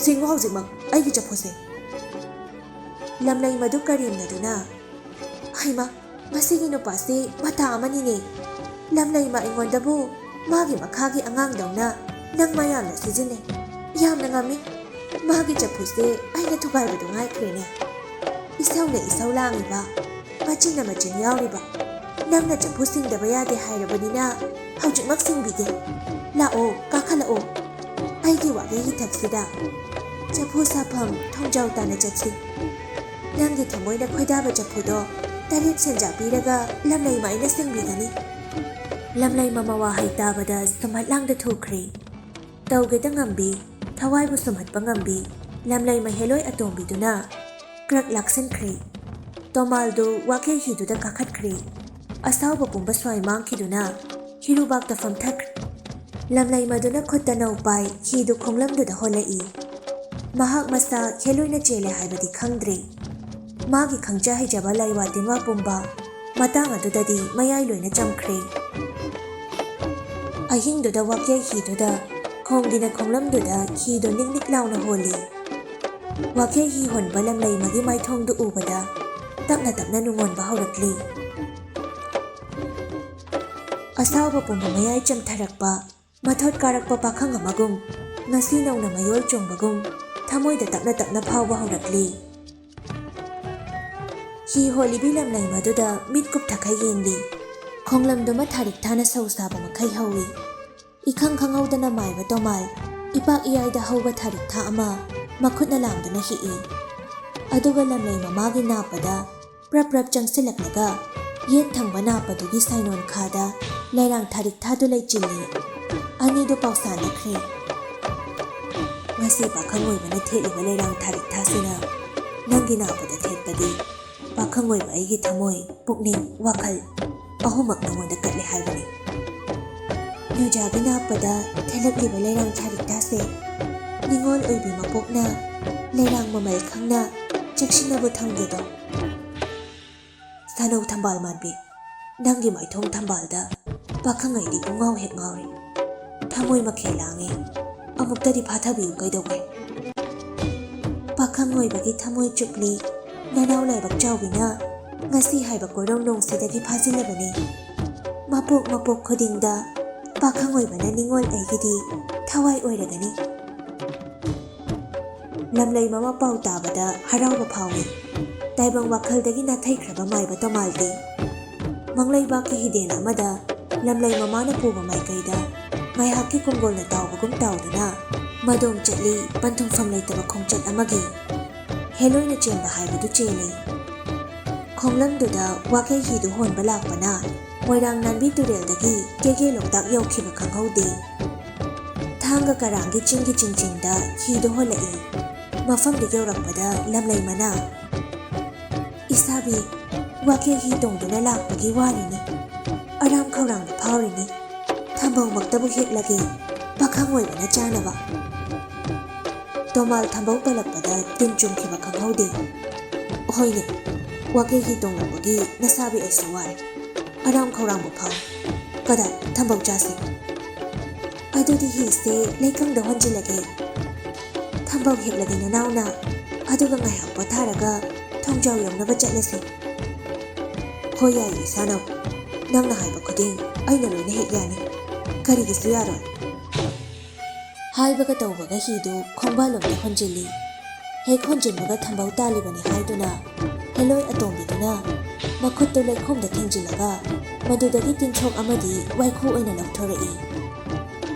ꯁꯤꯡꯉꯨ ꯍꯧꯖꯤꯛꯃꯛ ꯑꯩꯒꯤ ꯆꯐꯨꯁꯦ!" ꯂꯝꯂꯩꯃꯗꯨ ꯀꯔꯦꯝꯅꯗꯨꯅ, "ꯍꯩꯃꯥ, ꯃꯁꯤꯒꯤ ꯅꯨꯄꯥꯁꯤ ꯃꯇꯥ ꯑꯃꯅꯤꯅꯦ꯫ ꯂꯝꯂꯩꯃ ꯑꯩꯉꯣꯟꯗꯕꯨ ꯃꯥꯒꯤ ꯃꯈꯥꯒꯤ ꯑꯉꯥꯡꯗꯧꯅ ꯅꯪ ꯃꯌꯥꯝꯅ ꯁꯤꯖꯤꯟꯅꯩ꯫ ꯌꯥꯝꯅ ꯉꯝꯃꯤ꯫ ꯃꯥꯒꯤ ꯆꯐꯨꯁꯦ ꯑꯩꯅ ꯊꯨꯒꯥꯏꯕꯗꯨ ꯉꯥꯏꯈ꯭ꯔꯦꯅꯦ꯫ ꯏꯁꯧꯅ ꯏꯁꯧ ꯂꯥꯡꯉꯤꯕ, ꯃꯆꯤꯟꯅ ꯃꯆꯤꯟ ꯌꯥꯎꯔꯤꯕ꯫ ꯅꯪꯅ ꯆꯐꯨ ꯁꯤꯡꯗꯕ ꯌꯥꯗꯦ ꯍꯥꯏꯔꯕꯅꯤꯅ ꯍꯧꯖꯤꯛꯃꯛ ꯁꯤꯡꯕꯤꯒꯦ꯫ ꯂꯥꯛꯑꯣ, ꯀꯥꯈꯠꯂꯛꯑꯣ꯫ ꯑꯩꯒꯤ ꯋꯥꯒꯤ ꯍꯤꯊꯛꯁꯤꯗ ꯆꯐꯨ ꯁꯥꯐꯝ ꯊꯣꯡꯖꯥꯎ ꯇꯥꯅ ꯆꯠꯁꯤ꯫ ꯅꯪꯒꯤ ꯊꯃꯣꯏꯅ ꯈꯣꯏꯗꯥꯕ ꯆꯐꯨꯗꯣ ꯇꯔꯦꯠ ꯁꯦꯟꯖꯥ ꯄꯤꯔꯒ ꯂꯝꯂꯩꯃ ꯑꯩꯅ ꯁꯤꯡꯕꯤꯒꯅꯤ꯫" ꯂꯝꯂꯩꯃ ꯃꯋꯥꯍꯩ ꯇꯥꯕꯗ ꯁꯨꯝꯍꯠ ꯂꯥꯡꯗ ꯊꯨꯈ꯭ꯔꯦ꯫ ꯇꯧꯒꯦꯗ ꯉꯝꯕꯤ, ꯊꯋꯥꯏꯕꯨ ꯁꯨꯝꯍꯠꯄ ꯉꯝꯕꯤ ꯂꯝꯂꯩꯃ ꯍꯦꯂꯣꯏ ꯑꯇꯣꯝꯕꯤꯗꯨꯅ ꯀ꯭ꯔꯛ ꯂꯥꯛꯁꯤꯟꯈ꯭ꯔꯦ꯫ ꯇꯣꯃꯥꯜꯗꯨ ꯋꯥꯈꯩ ꯍꯤꯗꯨꯗ ꯀꯥꯈꯠꯈ꯭ꯔꯦ꯫ ꯑꯁꯥꯎꯕ ꯄꯨꯝꯕ ꯁ꯭ꯋꯥꯏ ꯃꯥꯡꯈꯤꯗꯨꯅ ꯍꯤꯔꯨꯕꯥꯛꯇ ꯐꯝꯊꯈ꯭ꯔꯦ꯫ ꯂꯝꯂꯩꯃꯗꯨꯅ ꯈꯨꯠꯇ ꯅꯧ ꯄꯥꯏ ꯍꯤꯗꯨ ꯈꯣꯡꯂꯝꯗꯨꯗ ꯍꯣꯜꯂꯛꯏ꯫ ꯃꯍꯥꯛ ꯃꯁꯥ ꯍꯦꯂꯣꯏꯅ ꯆꯦꯜꯂꯦ ꯍꯥꯏꯕꯗꯤ ꯈꯪꯗ꯭ꯔꯦ꯫ ꯃꯥꯒꯤ ꯈꯪꯖ ꯍꯩꯖꯕ ꯂꯥꯏꯋꯥ ꯇꯤꯟꯋꯥ ꯄꯨꯝꯕ ꯃꯇꯥꯡ ꯑꯗꯨꯗꯗꯤ ꯃꯌꯥꯏ ꯂꯣꯏꯅ ꯆꯝꯈ꯭ꯔꯦ꯫ ꯑꯍꯤꯡꯗꯨꯗ ꯋꯥꯀꯦ ꯍꯤꯗꯨꯗ ꯈꯣꯡꯒꯤꯅ ꯈꯣꯡꯂꯝꯗꯨꯗ ꯍꯤꯗꯨ ꯅꯤꯛ ꯅꯤꯛ ꯂꯥꯎꯅ ꯍꯣꯜꯂꯤ꯫ ꯋꯥꯀꯦ ꯍꯤ ꯍꯣꯟꯕ ꯂꯝꯂꯩꯃꯒꯤ ꯃꯥꯏꯊꯣꯡꯗꯨ ꯎꯕꯗ ꯇꯞꯅ ꯇꯞꯅ ꯅꯨꯡꯉꯣꯟꯕ ꯍꯧꯔꯛꯂꯤ꯫ ꯑꯁꯥꯎꯕ ꯄꯨꯝꯕ ꯃꯌꯥꯏ ꯆꯝꯊꯔꯛꯄ, ꯃꯊꯣꯠ ꯀꯥꯔꯛꯄ ꯄꯥꯈꯪ ꯑꯃꯒꯨꯝ, ꯉꯁꯤ ꯅꯧꯅ ꯃꯌꯣꯜ ꯆꯣꯡꯕꯒꯨꯝ, ꯊꯃꯣꯏꯗ ꯇꯞꯅ ꯇꯞꯅ ꯐꯥꯎꯕ ꯍꯧꯔꯛꯂꯤ꯫ ꯍꯤ ꯍꯣꯜꯂꯤꯕꯤ ꯂꯝꯂꯩꯃꯗꯨꯗ ꯃꯤꯠ ꯀꯨꯞꯊꯈꯩ ꯌꯦꯡꯂꯤ꯫ ꯈꯣꯡꯂꯝꯗꯨꯃ ꯊꯥꯔꯤꯛ ꯊꯥꯅ ꯁꯧ ꯁꯥꯕ ꯃꯈꯩ ꯍꯧꯏ꯫ ꯏꯈꯪ ꯈꯪꯍꯧꯗꯅ ꯃꯥꯏꯕ ꯇꯣꯃꯥꯜ ꯏꯄꯥꯛ ꯏꯌꯥꯏꯗ ꯍꯧꯕ ꯊꯥꯔꯤꯛ ꯊꯥ ꯑꯃ ꯃꯈꯨꯠꯅ ꯂꯥꯝꯗꯨꯅ ꯍꯤꯛꯏ꯫ ꯑꯗꯨꯒ ꯂꯝꯂꯩ ꯃꯃꯥꯒꯤ ꯅꯥꯞꯄꯗ ꯄ꯭ꯔꯞ ꯄ꯭ꯔꯞ ꯆꯪꯁꯤꯜꯂꯛꯂꯒ ꯌꯦꯠ ꯊꯪꯕ ꯅꯥꯞꯄꯗꯨꯒꯤ ꯁꯥꯏꯅꯣꯟ ꯈꯥꯗ ꯂꯩꯔꯥꯡ ꯊꯥꯔꯤꯛ ꯊꯥꯗꯨ ꯂꯩꯆꯤꯜꯂꯤ꯫ ꯑꯅꯤꯗꯨ ꯄꯥꯎꯁꯥꯟꯅꯈ꯭ꯔꯦ꯫ "ꯉꯁꯤ ꯄꯥꯈꯪ ꯑꯣꯏꯕꯅ ꯊꯦꯠꯂꯤꯕ ꯂꯩꯔꯥꯡ ꯊꯥꯔꯤꯛ ꯊꯥꯁꯤꯅ ꯅꯪꯒꯤ ꯅꯥꯞꯄꯗ ꯊꯦꯠꯄꯗꯤ ꯄꯥꯈꯪ ꯑꯣꯏꯕ ꯑꯩꯒꯤ ꯊꯃꯣꯏ, ꯄꯨꯛꯅꯤꯡ, ꯋꯥꯈꯜ ꯑꯍꯨꯝꯃꯛ ꯅꯉꯣꯟꯗ ꯀꯠꯂꯦ ꯍꯥꯏꯕꯅꯤ꯫ ꯅꯣꯏꯖꯥꯒꯤ ꯅꯥꯞꯄꯗ ꯊꯦꯠꯂꯛꯂꯤꯕ ꯂꯩꯔꯥꯡ ꯊꯥꯔꯤꯛ ꯊꯥꯁꯦ ꯅꯤꯉꯣꯜ ꯑꯣꯏꯕꯤ ꯃꯄꯣꯛꯅ ꯂꯩꯔꯥꯡ ꯃꯃꯜ ꯈꯪꯅ ꯆꯦꯛꯁꯤꯟꯅꯕꯨ ꯊꯝꯒꯦꯗꯣ꯫ ꯁꯥꯅꯧ ꯊꯝꯕꯥꯜ ꯃꯥꯟꯕꯤ, ꯅꯪꯒꯤ ꯃꯥꯏꯊꯣꯡ ꯊꯝꯕꯥꯜꯗ ꯄꯥꯈꯪꯉꯩꯗꯤ ꯄꯨꯡꯉꯥꯎ ꯍꯦꯛ ꯉꯥꯎꯔꯤ꯫ ꯊꯃꯣꯏ ꯃꯈꯦꯜ ꯂꯥꯡꯉꯤ꯫ ꯑꯃꯨꯛꯇꯗꯤ ꯐꯥꯊꯕꯤꯌꯨ ꯀꯩꯗꯧꯒꯦ? ꯄꯥꯈꯪ ꯑꯣꯏꯕꯒꯤ ꯊꯃꯣꯏ ꯆꯨꯞꯂꯤ꯫ ꯅꯅꯥꯎ ꯂꯥꯏꯕꯛ ꯆꯥꯎꯕꯤꯅ ꯉꯁꯤ ꯍꯥꯏꯕ ꯀꯣꯏꯔꯧ ꯅꯣꯡꯁꯤꯗꯒꯤ ꯐꯥꯖꯤꯜꯂꯕꯅꯤ꯫ ꯃꯄꯣꯛ ꯃꯄꯣꯛ ꯈꯨꯗꯤꯡꯗ ꯄꯥꯈꯪ ꯑꯣꯏꯕꯅ ꯅꯤꯡꯉꯣꯜ ꯑꯩꯒꯤꯗꯤ ꯊꯋꯥꯏ ꯑꯣꯏꯔꯒꯅꯤ꯫ ꯂꯝꯂꯩ ꯃꯃꯥ ꯄꯥꯎ ꯇꯥꯕꯗ ꯍꯔꯥꯎꯕ ꯐꯥꯎꯏ꯫ ꯇꯥꯏꯕꯪ ꯋꯥꯈꯜꯗꯒꯤ ꯅꯥꯊꯩꯈ꯭ꯔꯕ ꯃꯥꯏꯕ ꯇꯣꯃꯥꯜꯗꯤ ꯃꯪꯂꯩꯕꯥꯛꯀꯤ ꯍꯤꯗꯦꯟ ꯑꯃꯗ ꯂꯝꯂꯩ ꯃꯃꯥꯅ ꯄꯨꯕ ꯃꯥꯏꯀꯩꯗ ꯉꯥꯏꯍꯥꯛꯀꯤ ꯀꯣꯡꯒꯣꯜꯅ ꯇꯥꯎꯕꯒꯨꯝ ꯇꯥꯎꯗꯨꯅ ꯃꯗꯣꯝ ꯆꯠꯂꯤ, ꯄꯟꯊꯨꯡꯐꯝ ꯂꯩꯇꯕ ꯈꯣꯡꯆꯠ ꯑꯃꯒꯤ ꯍꯦꯂꯣꯏꯅ ꯆꯦꯟꯕ ꯍꯥꯏꯕꯗꯨ ꯆꯦꯜꯂꯤ꯫ ꯈꯣꯡꯂꯝꯗꯨꯗ ꯋꯥꯀꯩ ꯍꯤꯗꯨ ꯍꯣꯟꯕ ꯂꯥꯛꯄꯅ ꯃꯣꯏꯔꯥꯡ ꯅꯥꯟꯕꯤ ꯇꯨꯔꯦꯜꯗꯒꯤ ꯀꯦꯒꯦ ꯂꯣꯛꯇꯥꯛ ꯌꯧꯈꯤꯕ ꯈꯪꯍꯧꯗꯦ꯫ ꯊꯥꯡꯒ ꯀꯔꯥꯡꯒꯤ ꯆꯤꯡꯒꯤ ꯆꯤꯡꯆꯤꯡꯗ ꯍꯤꯗꯨ ꯍꯣꯜꯂꯛꯏ꯫ ꯃꯐꯝꯗꯨ ꯌꯧꯔꯛꯄꯗ ꯂꯝꯂꯩ ꯃꯅꯥ, "ꯏꯁꯥꯕꯤ, ꯋꯥꯀꯩ ꯍꯤ ꯇꯣꯡꯗꯨꯅ ꯂꯥꯛꯄꯒꯤ ꯋꯥꯔꯤꯅꯤ꯫ ꯑꯔꯥꯝ ꯈꯧꯔꯥꯡꯕ ꯐꯥꯎꯔꯤꯅꯤ꯫ ꯊꯝꯕꯧꯃꯛꯇꯕꯨ ꯍꯦꯛꯂꯒꯦ, ꯄꯥꯈꯪ ꯑꯣꯏꯕꯅ ꯆꯥꯅꯕ"꯫ ꯇꯣꯃꯥꯜ ꯊꯝꯕꯧ ꯄꯜꯂꯛꯄꯗ ꯇꯤꯟ ꯆꯨꯝꯈꯤꯕ ꯈꯪꯍꯧꯗꯦ꯫ "ꯍꯣꯏꯅꯦ, ꯋꯥꯀꯩ ꯍꯤ ꯇꯣꯡꯂꯛꯄꯒꯤ ꯅꯁꯥꯕꯤ ꯑꯩꯁꯨ ꯋꯥꯔꯦ꯫ ꯑꯔꯥꯝ ꯈꯧꯔꯥꯡꯕ ꯐꯥꯎ꯫ ꯀꯗꯥꯏ, ꯊꯝꯕꯧ ꯆꯥꯁꯤ"꯫ "ꯑꯗꯨꯗꯤ ꯍꯤꯁꯦ ꯂꯩꯀꯪꯗ ꯍꯣꯟꯖꯤꯜꯂꯒꯦ꯫ ꯊꯝꯕꯧ ꯍꯦꯛꯂꯒꯦ ꯅꯅꯥꯎꯅ, ꯑꯗꯨꯒ ꯉꯥꯏꯍꯥꯛ ꯄꯣꯊꯥꯔꯒ ꯊꯣꯡꯖꯥꯎ ꯌꯧꯅꯕ ꯆꯠꯂꯁꯤ"꯫ "ꯍꯣꯏ, ꯌꯥꯏꯌꯦ ꯏꯁꯥꯅꯧ꯫ ꯅꯪꯅ ꯍꯥꯏꯕ ꯈꯨꯗꯤꯡ ꯑꯩꯅ ꯂꯣꯏꯅ ꯍꯦꯛ ꯌꯥꯅꯤ꯫ ꯀꯔꯤꯒꯤꯁꯨ ꯌꯥꯔꯣꯏ"꯫ ꯍꯥꯏꯕꯒ ꯇꯧꯕꯒ ꯍꯤꯗꯨ ꯈꯣꯡꯕꯥꯜꯂꯣꯝꯗ ꯍꯣꯟꯖꯤꯜꯂꯤ꯫ ꯍꯦꯛ ꯍꯣꯟꯖꯤꯟꯕꯒ ꯊꯝꯕꯧ ꯇꯥꯜꯂꯤꯕꯅꯤ ꯍꯥꯏꯗꯨꯅ ꯍꯦꯂꯣꯏ ꯑꯇꯣꯝꯕꯤꯗꯨꯅ ꯃꯈꯨꯠꯇꯨ ꯂꯩꯈꯣꯝꯗ ꯊꯦꯡꯖꯤꯜꯂꯒ ꯃꯗꯨꯗꯒꯤ ꯇꯤꯟꯊ꯭ꯔꯣꯛ ꯑꯃꯗꯤ ꯋꯥꯏꯈꯨ ꯑꯣꯏꯅ ꯂꯧꯊꯣꯔꯛꯏ꯫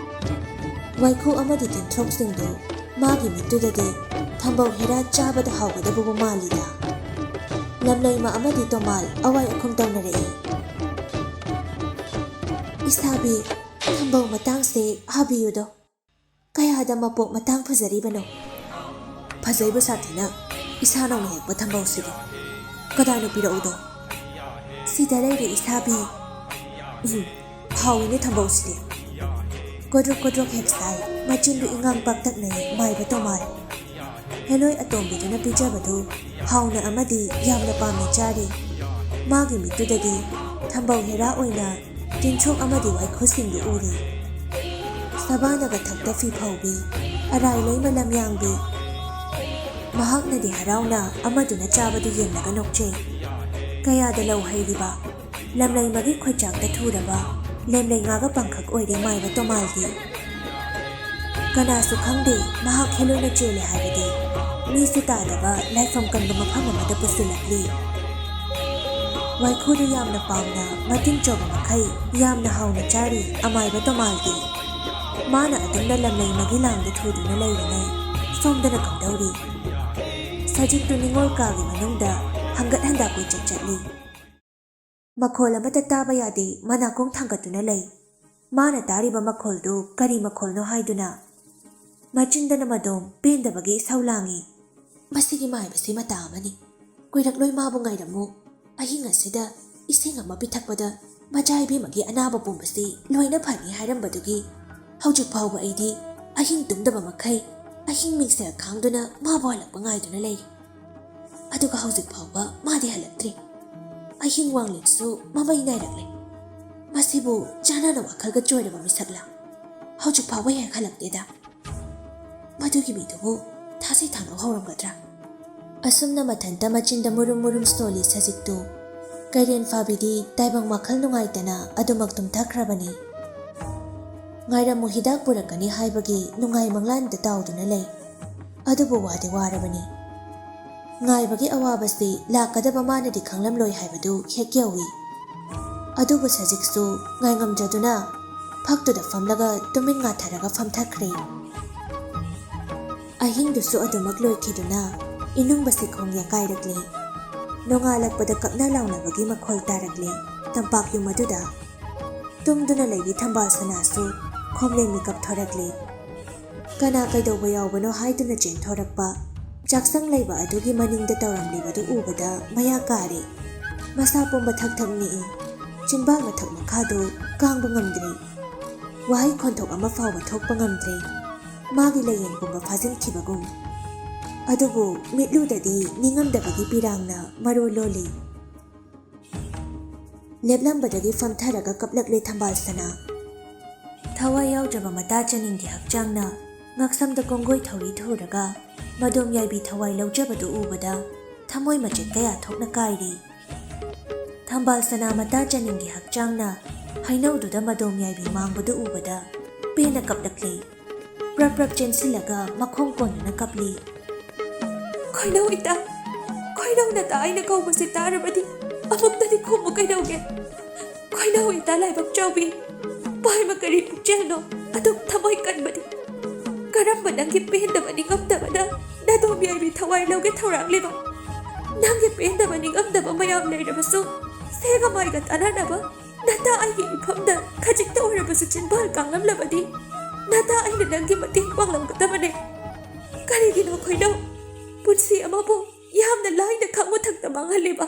ꯋꯥꯏꯈꯨ ꯑꯃꯗꯤ ꯇꯤꯟꯊ꯭ꯔꯣꯛꯁꯤꯡꯗꯨ ꯃꯥꯒꯤ ꯃꯤꯠꯇꯨꯗꯗꯤ ꯊꯝꯕꯧ ꯍꯦꯔꯥ ꯆꯥꯕꯗ ꯍꯥꯎꯒꯗꯕꯕꯨ ꯃꯥꯜꯂꯤꯗ꯫ ꯂꯝꯂꯩꯃ ꯑꯃꯗꯤ ꯇꯣꯃꯥꯜ ꯑꯋꯥꯏ ꯑꯈꯨꯝ ꯇꯧꯅꯔꯛꯏ꯫ "ꯏꯁꯥꯕꯤ, ꯊꯝꯕꯧ ꯃꯇꯥꯡꯁꯦ ꯍꯥꯕꯤꯌꯨꯗꯣ꯫ ꯀꯌꯥꯗ ꯃꯄꯣꯛ ꯃꯇꯥꯡ ꯐꯖꯔꯤꯕꯅꯣ?" "ꯐꯖꯩꯕ ꯁꯥꯊꯤꯅ ꯏꯁꯥꯅꯧꯅ ꯍꯦꯛꯄ ꯊꯝꯕꯧꯁꯤꯗꯤ꯫ ꯀꯗꯥꯏꯅꯣ ꯄꯤꯔꯛꯎꯗꯣ?" "ꯁꯤꯗ ꯂꯩꯔꯦ ꯏꯁꯥꯕꯤ"꯫ "ꯎꯝ, ꯍꯥꯎꯏꯅꯦ ꯊꯝꯕꯧꯁꯤꯗꯤ"꯫ ꯀꯣꯗ꯭ꯔꯣꯛ ꯀꯣꯗ꯭ꯔꯣꯛ ꯍꯦꯛ ꯁꯥꯏ, ꯃꯆꯤꯟꯗꯨ ꯏꯉꯥꯡ ꯄꯥꯛꯇꯛꯅꯩ ꯃꯥꯏꯕ ꯇꯣꯃꯥꯜ꯫ ꯍꯦꯂꯣꯏ ꯑꯇꯣꯝꯕꯤꯗꯨꯅ ꯄꯤꯖꯕꯗꯨ ꯍꯥꯎꯅ ꯑꯃꯗꯤ ꯌꯥꯝꯅ ꯄꯥꯝꯅ ꯆꯥꯔꯤ꯫ ꯃꯥꯒꯤ ꯃꯤꯠꯇꯨꯗꯗꯤ ꯊꯝꯕꯧ ꯍꯦꯔꯥ ꯑꯣꯏꯅ ꯇꯤꯟꯊ꯭ꯔꯣꯛ ꯑꯃꯗꯤ ꯋꯥꯏꯈꯨꯁꯤꯡꯗꯨ ꯎꯔꯤ꯫ ꯁꯕꯥꯅꯒ ꯊꯛꯇ ꯐꯤ ꯐꯧꯕꯤ, ꯑꯔꯥꯏ ꯂꯩꯃ ꯂꯝꯌꯥꯡꯕꯤ꯫ ꯃꯍꯥꯛꯅꯗꯤ ꯍꯔꯥꯎꯅ ꯑꯃꯗꯨꯅ ꯆꯥꯕꯗꯨ ꯌꯦꯡꯂꯒ ꯅꯣꯛꯆꯩ꯫ ꯀꯌꯥꯗ ꯂꯧ ꯍꯩꯔꯤꯕ, ꯂꯝꯂꯩꯃꯒꯤ ꯈꯣꯏꯆꯥꯛꯇ ꯊꯨꯔꯕ ꯂꯦꯝꯂꯩ ꯉꯥꯒ ꯄꯥꯡꯈꯛ ꯑꯣꯏꯔꯦ ꯃꯥꯏꯕ ꯇꯣꯃꯥꯜꯗꯤ꯫ ꯀꯅꯥꯁꯨ ꯈꯪꯗꯦ ꯃꯍꯥꯛ ꯍꯦꯂꯣꯏꯅ ꯆꯦꯜꯂꯦ ꯍꯥꯏꯕꯗꯤ ꯃꯤꯁꯨ ꯇꯥꯗꯕ ꯂꯥꯏꯐꯝ ꯀꯟꯕ ꯃꯐꯝ ꯑꯃꯗ ꯄꯨꯁꯤꯜꯂꯛꯂꯤ꯫ ꯋꯥꯏꯈꯨꯗꯨ ꯌꯥꯝꯅ ꯄꯥꯝꯅ ꯃꯇꯤꯟ ꯆꯣꯕ ꯃꯈꯩ ꯌꯥꯝꯅ ꯍꯥꯎꯅ ꯆꯥꯔꯤ ꯑꯃꯥꯏꯕ ꯇꯣꯃꯥꯜꯗꯤ꯫ ꯃꯥꯅ ꯑꯗꯨꯝꯅ ꯂꯝꯂꯩꯃꯒꯤ ꯂꯥꯡꯗ ꯊꯨꯗꯨꯅ ꯂꯩꯔꯤꯉꯩ ꯁꯣꯝꯗꯅ ꯀꯝꯗꯧꯔꯤ? ꯁꯖꯤꯛꯇꯨ ꯅꯤꯉꯣꯜ ꯀꯥꯒꯤ ꯃꯅꯨꯡꯗ ꯍꯪꯒꯠ ꯍꯟꯗ ꯀꯣꯏꯆꯠ ꯆꯠꯂꯤ꯫ ꯃꯈꯣꯜ ꯑꯃꯠꯇ ꯇꯥꯕ ꯌꯥꯗꯦ, ꯃꯅꯥꯀꯣꯡ ꯊꯥꯡꯒꯠꯇꯨꯅ ꯂꯩ꯫ ꯃꯥꯅ ꯇꯥꯔꯤꯕ ꯃꯈꯣꯜꯗꯨ ꯀꯔꯤ ꯃꯈꯣꯜꯅꯣ ꯍꯥꯏꯗꯨꯅ ꯃꯆꯤꯟꯗꯅ ꯃꯗꯣꯝ ꯄꯦꯟꯗꯕꯒꯤ ꯏꯁꯧ ꯂꯥꯡꯏ꯫ "ꯃꯁꯤꯒꯤ ꯃꯥꯏꯕꯁꯤ ꯃꯇꯥ ꯑꯃꯅꯤ꯫ ꯀꯨꯏꯔꯛꯂꯣꯏ ꯃꯥꯕꯨ ꯉꯥꯏꯔꯝꯃꯨ꯫ ꯑꯍꯤꯡ ꯑꯁꯤꯗ ꯏꯁꯤꯡ ꯑꯃ ꯄꯤꯊꯛꯄꯗ ꯃꯆꯥ ꯏꯕꯦꯝꯃꯒꯤ ꯑꯅꯥꯕ ꯄꯨꯝꯕꯁꯤ ꯂꯣꯏꯅ ꯐꯅꯤ ꯍꯥꯏꯔꯝꯕꯗꯨꯒꯤ ꯍꯧꯖꯤꯛ ꯐꯥꯎꯕ ꯑꯩꯗꯤ ꯑꯍꯤꯡ ꯇꯨꯝꯗꯕ ꯃꯈꯩ ꯑꯍꯤꯡ ꯃꯤꯡꯁꯦꯜ ꯈꯥꯡꯗꯨꯅ ꯃꯥꯕꯨ ꯍꯜꯂꯛꯄ ꯉꯥꯏꯗꯨꯅ ꯂꯩꯔꯤ꯫ ꯑꯗꯨꯒ ꯍꯧꯖꯤꯛ ꯐꯥꯎꯕ ꯃꯥꯗꯤ ꯍꯜꯂꯛꯇ꯭ꯔꯤ꯫ ꯑꯍꯤꯡ ꯋꯥꯡꯂꯦꯟꯁꯨ ꯃꯃꯩ ꯅꯥꯏꯔꯛꯂꯦ꯫ ꯃꯁꯤꯕꯨ ꯆꯥꯟꯅꯅ ꯋꯥꯈꯜꯒ ꯆꯣꯏꯔꯕ ꯃꯤꯁꯛꯂ? ꯍꯧꯖꯤꯛ ꯐꯥꯎꯕ ꯍꯦꯛ ꯍꯜꯂꯛꯇꯦꯗ꯫ ꯃꯗꯨꯒꯤ ꯃꯤꯗꯨꯕꯨ ꯊꯥꯖꯩ ꯊꯥꯅꯧ ꯍꯧꯔꯝꯒꯗ꯭ꯔꯥ?" ꯑꯁꯨꯝꯅ ꯃꯊꯟꯇ ꯃꯆꯤꯟꯗ ꯃꯨꯔꯨꯝ ꯃꯨꯔꯨꯝ ꯁꯣꯜꯂꯤ ꯁꯖꯤꯛꯇꯨ꯫ ꯀꯩꯔꯦꯟ ꯐꯥꯕꯤꯗꯤ ꯇꯥꯏꯕꯪ ꯋꯥꯈꯜ ꯅꯨꯡꯉꯥꯏꯇꯅ ꯑꯗꯨꯃꯛ ꯇꯨꯝꯊꯈ꯭ꯔꯕꯅꯤ꯫ ꯉꯥꯏꯔꯝꯃꯨ, ꯍꯤꯗꯥꯛ ꯄꯨꯔꯛꯀꯅꯤ ꯍꯥꯏꯕꯒꯤ ꯅꯨꯡꯉꯥꯏ ꯃꯪꯂꯥꯟꯗ ꯇꯥꯎꯗꯨꯅ ꯂꯩ꯫ ꯑꯗꯨꯕꯨ ꯋꯥꯗꯤ ꯋꯥꯔꯕꯅꯤ꯫ ꯉꯥꯏꯕꯒꯤ ꯑꯋꯥꯕꯁꯤ ꯂꯥꯛꯀꯗꯕ ꯃꯥꯅꯗꯤ ꯈꯪꯂꯝꯂꯣꯏ ꯍꯥꯏꯕꯗꯨ ꯍꯦꯛ ꯌꯧꯏ꯫ ꯑꯗꯨꯕꯨ ꯁꯖꯤꯛꯁꯨ ꯉꯥꯏꯉꯝꯗ꯭ꯔꯗꯨꯅ ꯐꯛꯇꯨꯗ ꯐꯝꯂꯒ ꯇꯨꯃꯤꯟ ꯉꯥꯊꯔꯒ ꯐꯝꯊꯈ꯭ꯔꯦ꯫ ꯑꯍꯤꯡꯗꯨꯁꯨ ꯑꯗꯨꯃꯛ ꯂꯣꯏꯈꯤꯗꯨꯅ ꯏꯅꯨꯡꯕ ꯁꯤꯈꯣꯡ ꯌꯥꯀꯥꯏꯔꯛꯂꯦ꯫ ꯅꯣꯡꯉꯥꯜꯂꯛꯄꯗ ꯀꯞꯅ ꯂꯥꯎꯅꯕꯒꯤ ꯃꯈꯣꯜ ꯇꯥꯔꯛꯂꯦ ꯇꯝꯄꯥꯛ ꯌꯨꯝ ꯑꯗꯨꯗ꯫ ꯇꯨꯝꯗꯨꯅ ꯂꯩꯕꯤ ꯊꯝꯕꯥꯜ ꯁꯅꯥꯁꯨ ꯈꯣꯝꯂꯦꯟ ꯃꯤꯀꯞ ꯊꯣꯔꯛꯂꯦ꯫ ꯀꯅꯥ ꯀꯩꯗꯧꯕ ꯌꯥꯎꯕꯅꯣ ꯍꯥꯏꯗꯨꯅ ꯆꯦꯟꯊꯣꯔꯛꯄ ꯆꯥꯛꯁꯪ ꯂꯩꯕ ꯑꯗꯨꯒꯤ ꯃꯅꯤꯡꯗ ꯇꯧꯔꯝꯂꯤꯕꯗꯨ ꯎꯕꯗ ꯃꯌꯥ ꯀꯥꯔꯦ꯫ ꯃꯁꯥ ꯄꯨꯝꯕ ꯊꯛ ꯊꯛ ꯅꯤꯛꯏ꯫ ꯆꯤꯟꯕꯥꯡ ꯃꯊꯛ ꯃꯈꯥꯗꯨ ꯀꯥꯡꯕ ꯉꯝꯗ꯭ꯔꯦ꯫ ꯋꯥꯍꯩ ꯈꯣꯟꯊꯣꯛ ꯑꯃ ꯐꯥꯎꯕ ꯊꯣꯛꯄ ꯉꯝꯗ꯭ꯔꯦ꯫ ꯃꯥꯒꯤ ꯂꯩꯌꯦꯡ ꯄꯨꯝꯕ ꯐꯥꯖꯤꯟꯈꯤꯕꯒꯨꯝ꯫ ꯑꯗꯨꯕꯨ ꯃꯤꯠꯂꯨꯗꯗꯤ ꯅꯤꯡꯉꯝꯗꯕꯒꯤ ꯄꯤꯔꯥꯡꯅ ꯃꯔꯣꯜ ꯂꯣꯜꯂꯤ꯫ ꯂꯦꯞꯂꯝꯕꯗꯒꯤ ꯐꯝꯊꯔꯒ ꯀꯞꯂꯛꯂꯦ ꯊꯝꯕꯥꯜ ꯁꯅꯥ꯫ ꯊꯋꯥꯏ ꯌꯥꯎꯗ꯭ꯔꯕ ꯃꯇꯥ ꯆꯅꯤꯡꯒꯤ ꯍꯛꯆꯥꯡꯅ ꯉꯛꯁꯝꯗ ꯀꯣꯡꯒꯣꯏ ꯊꯧꯔꯤ ꯊꯨꯔꯒ ꯃꯗꯣꯝ ꯌꯥꯏꯕꯤ ꯊꯋꯥꯏ ꯂꯧꯖꯕꯗꯨ ꯎꯕꯗ ꯊꯃꯣꯏ ꯃꯆꯦꯠ ꯀꯌꯥ ꯊꯣꯛꯅ ꯀꯥꯏꯔꯤ꯫ ꯊꯝꯕꯥꯜ ꯁꯅꯥ ꯃꯇꯥ ꯆꯅꯤꯡꯒꯤ ꯍꯛꯆꯥꯡꯅ ꯍꯩꯅꯧꯗꯨꯗ ꯃꯗꯣꯝ ꯌꯥꯏꯕꯤ ꯃꯥꯡꯕꯗꯨ ꯎꯕꯗ ꯄꯦꯟꯅ ꯀꯞꯂꯛꯂꯤ꯫ ꯄ꯭ꯔꯞ ꯄ꯭ꯔꯞ ꯆꯦꯟꯁꯤꯜꯂꯒ ꯃꯈꯣꯡ ꯀꯣꯟꯗꯨꯅ ꯀꯞꯂꯤ꯫ "ꯈꯣꯏꯅꯧ ꯏꯇꯥ, ꯈꯣꯏꯅꯧ ꯅꯇꯥ ꯑꯩꯅ ꯀꯧꯕꯁꯤ ꯇꯥꯔꯕꯗꯤ ꯑꯃꯨꯛꯇꯗꯤ ꯈꯨꯝꯃꯨ ꯀꯩꯗꯧꯒꯦ? ꯈꯣꯏꯅꯧ ꯏꯇꯥ ꯂꯥꯏꯕꯛ ꯆꯥꯎꯕꯤ, ꯄꯥꯏꯃ ꯀꯔꯤ ꯄꯨꯛꯆꯦꯜꯅꯣ ꯑꯗꯨꯛ ꯊꯃꯣꯏ ꯀꯟꯕꯗꯤ? ꯀꯔꯝꯕ ꯅꯪꯒꯤ ꯄꯦꯟꯗꯕ ꯅꯤꯡꯉꯝꯗꯕꯅ ꯅꯗꯣꯝ ꯌꯥꯏꯕꯤ ꯊꯋꯥꯏ ꯂꯧꯒꯦ ꯊꯧꯔꯥꯡꯂꯤꯕ? ꯅꯪꯒꯤ ꯄꯦꯟꯗꯕ ꯅꯤꯡꯉꯝꯗꯕ ꯃꯌꯥꯝ ꯂꯩꯔꯕꯁꯨ ꯁꯦꯒ ꯃꯥꯏꯒ ꯇꯥꯟꯅꯅꯕ ꯅꯇꯥ ꯑꯩꯒꯤ ꯏꯐꯝꯗ ꯈꯖꯤꯛꯇ ꯑꯣꯏꯔꯕꯁꯨ ꯆꯤꯟꯕꯥꯜ ꯀꯥꯡꯂꯝꯂꯕꯗꯤ ꯅꯇꯥ ꯑꯩꯅ ꯅꯪꯒꯤ ꯃꯇꯦꯡ ꯄꯥꯡꯂꯝꯒꯗꯕꯅꯦ꯫ ꯀꯔꯤꯒꯤꯅꯣ ꯈꯣꯏꯅꯧ ꯄꯨꯟꯁꯤ ꯑꯃꯕꯨ ꯌꯥꯝꯅ ꯂꯥꯏꯅ ꯈꯪ ꯃꯊꯛꯇ ꯃꯥꯡꯍꯜꯂꯤꯕ?"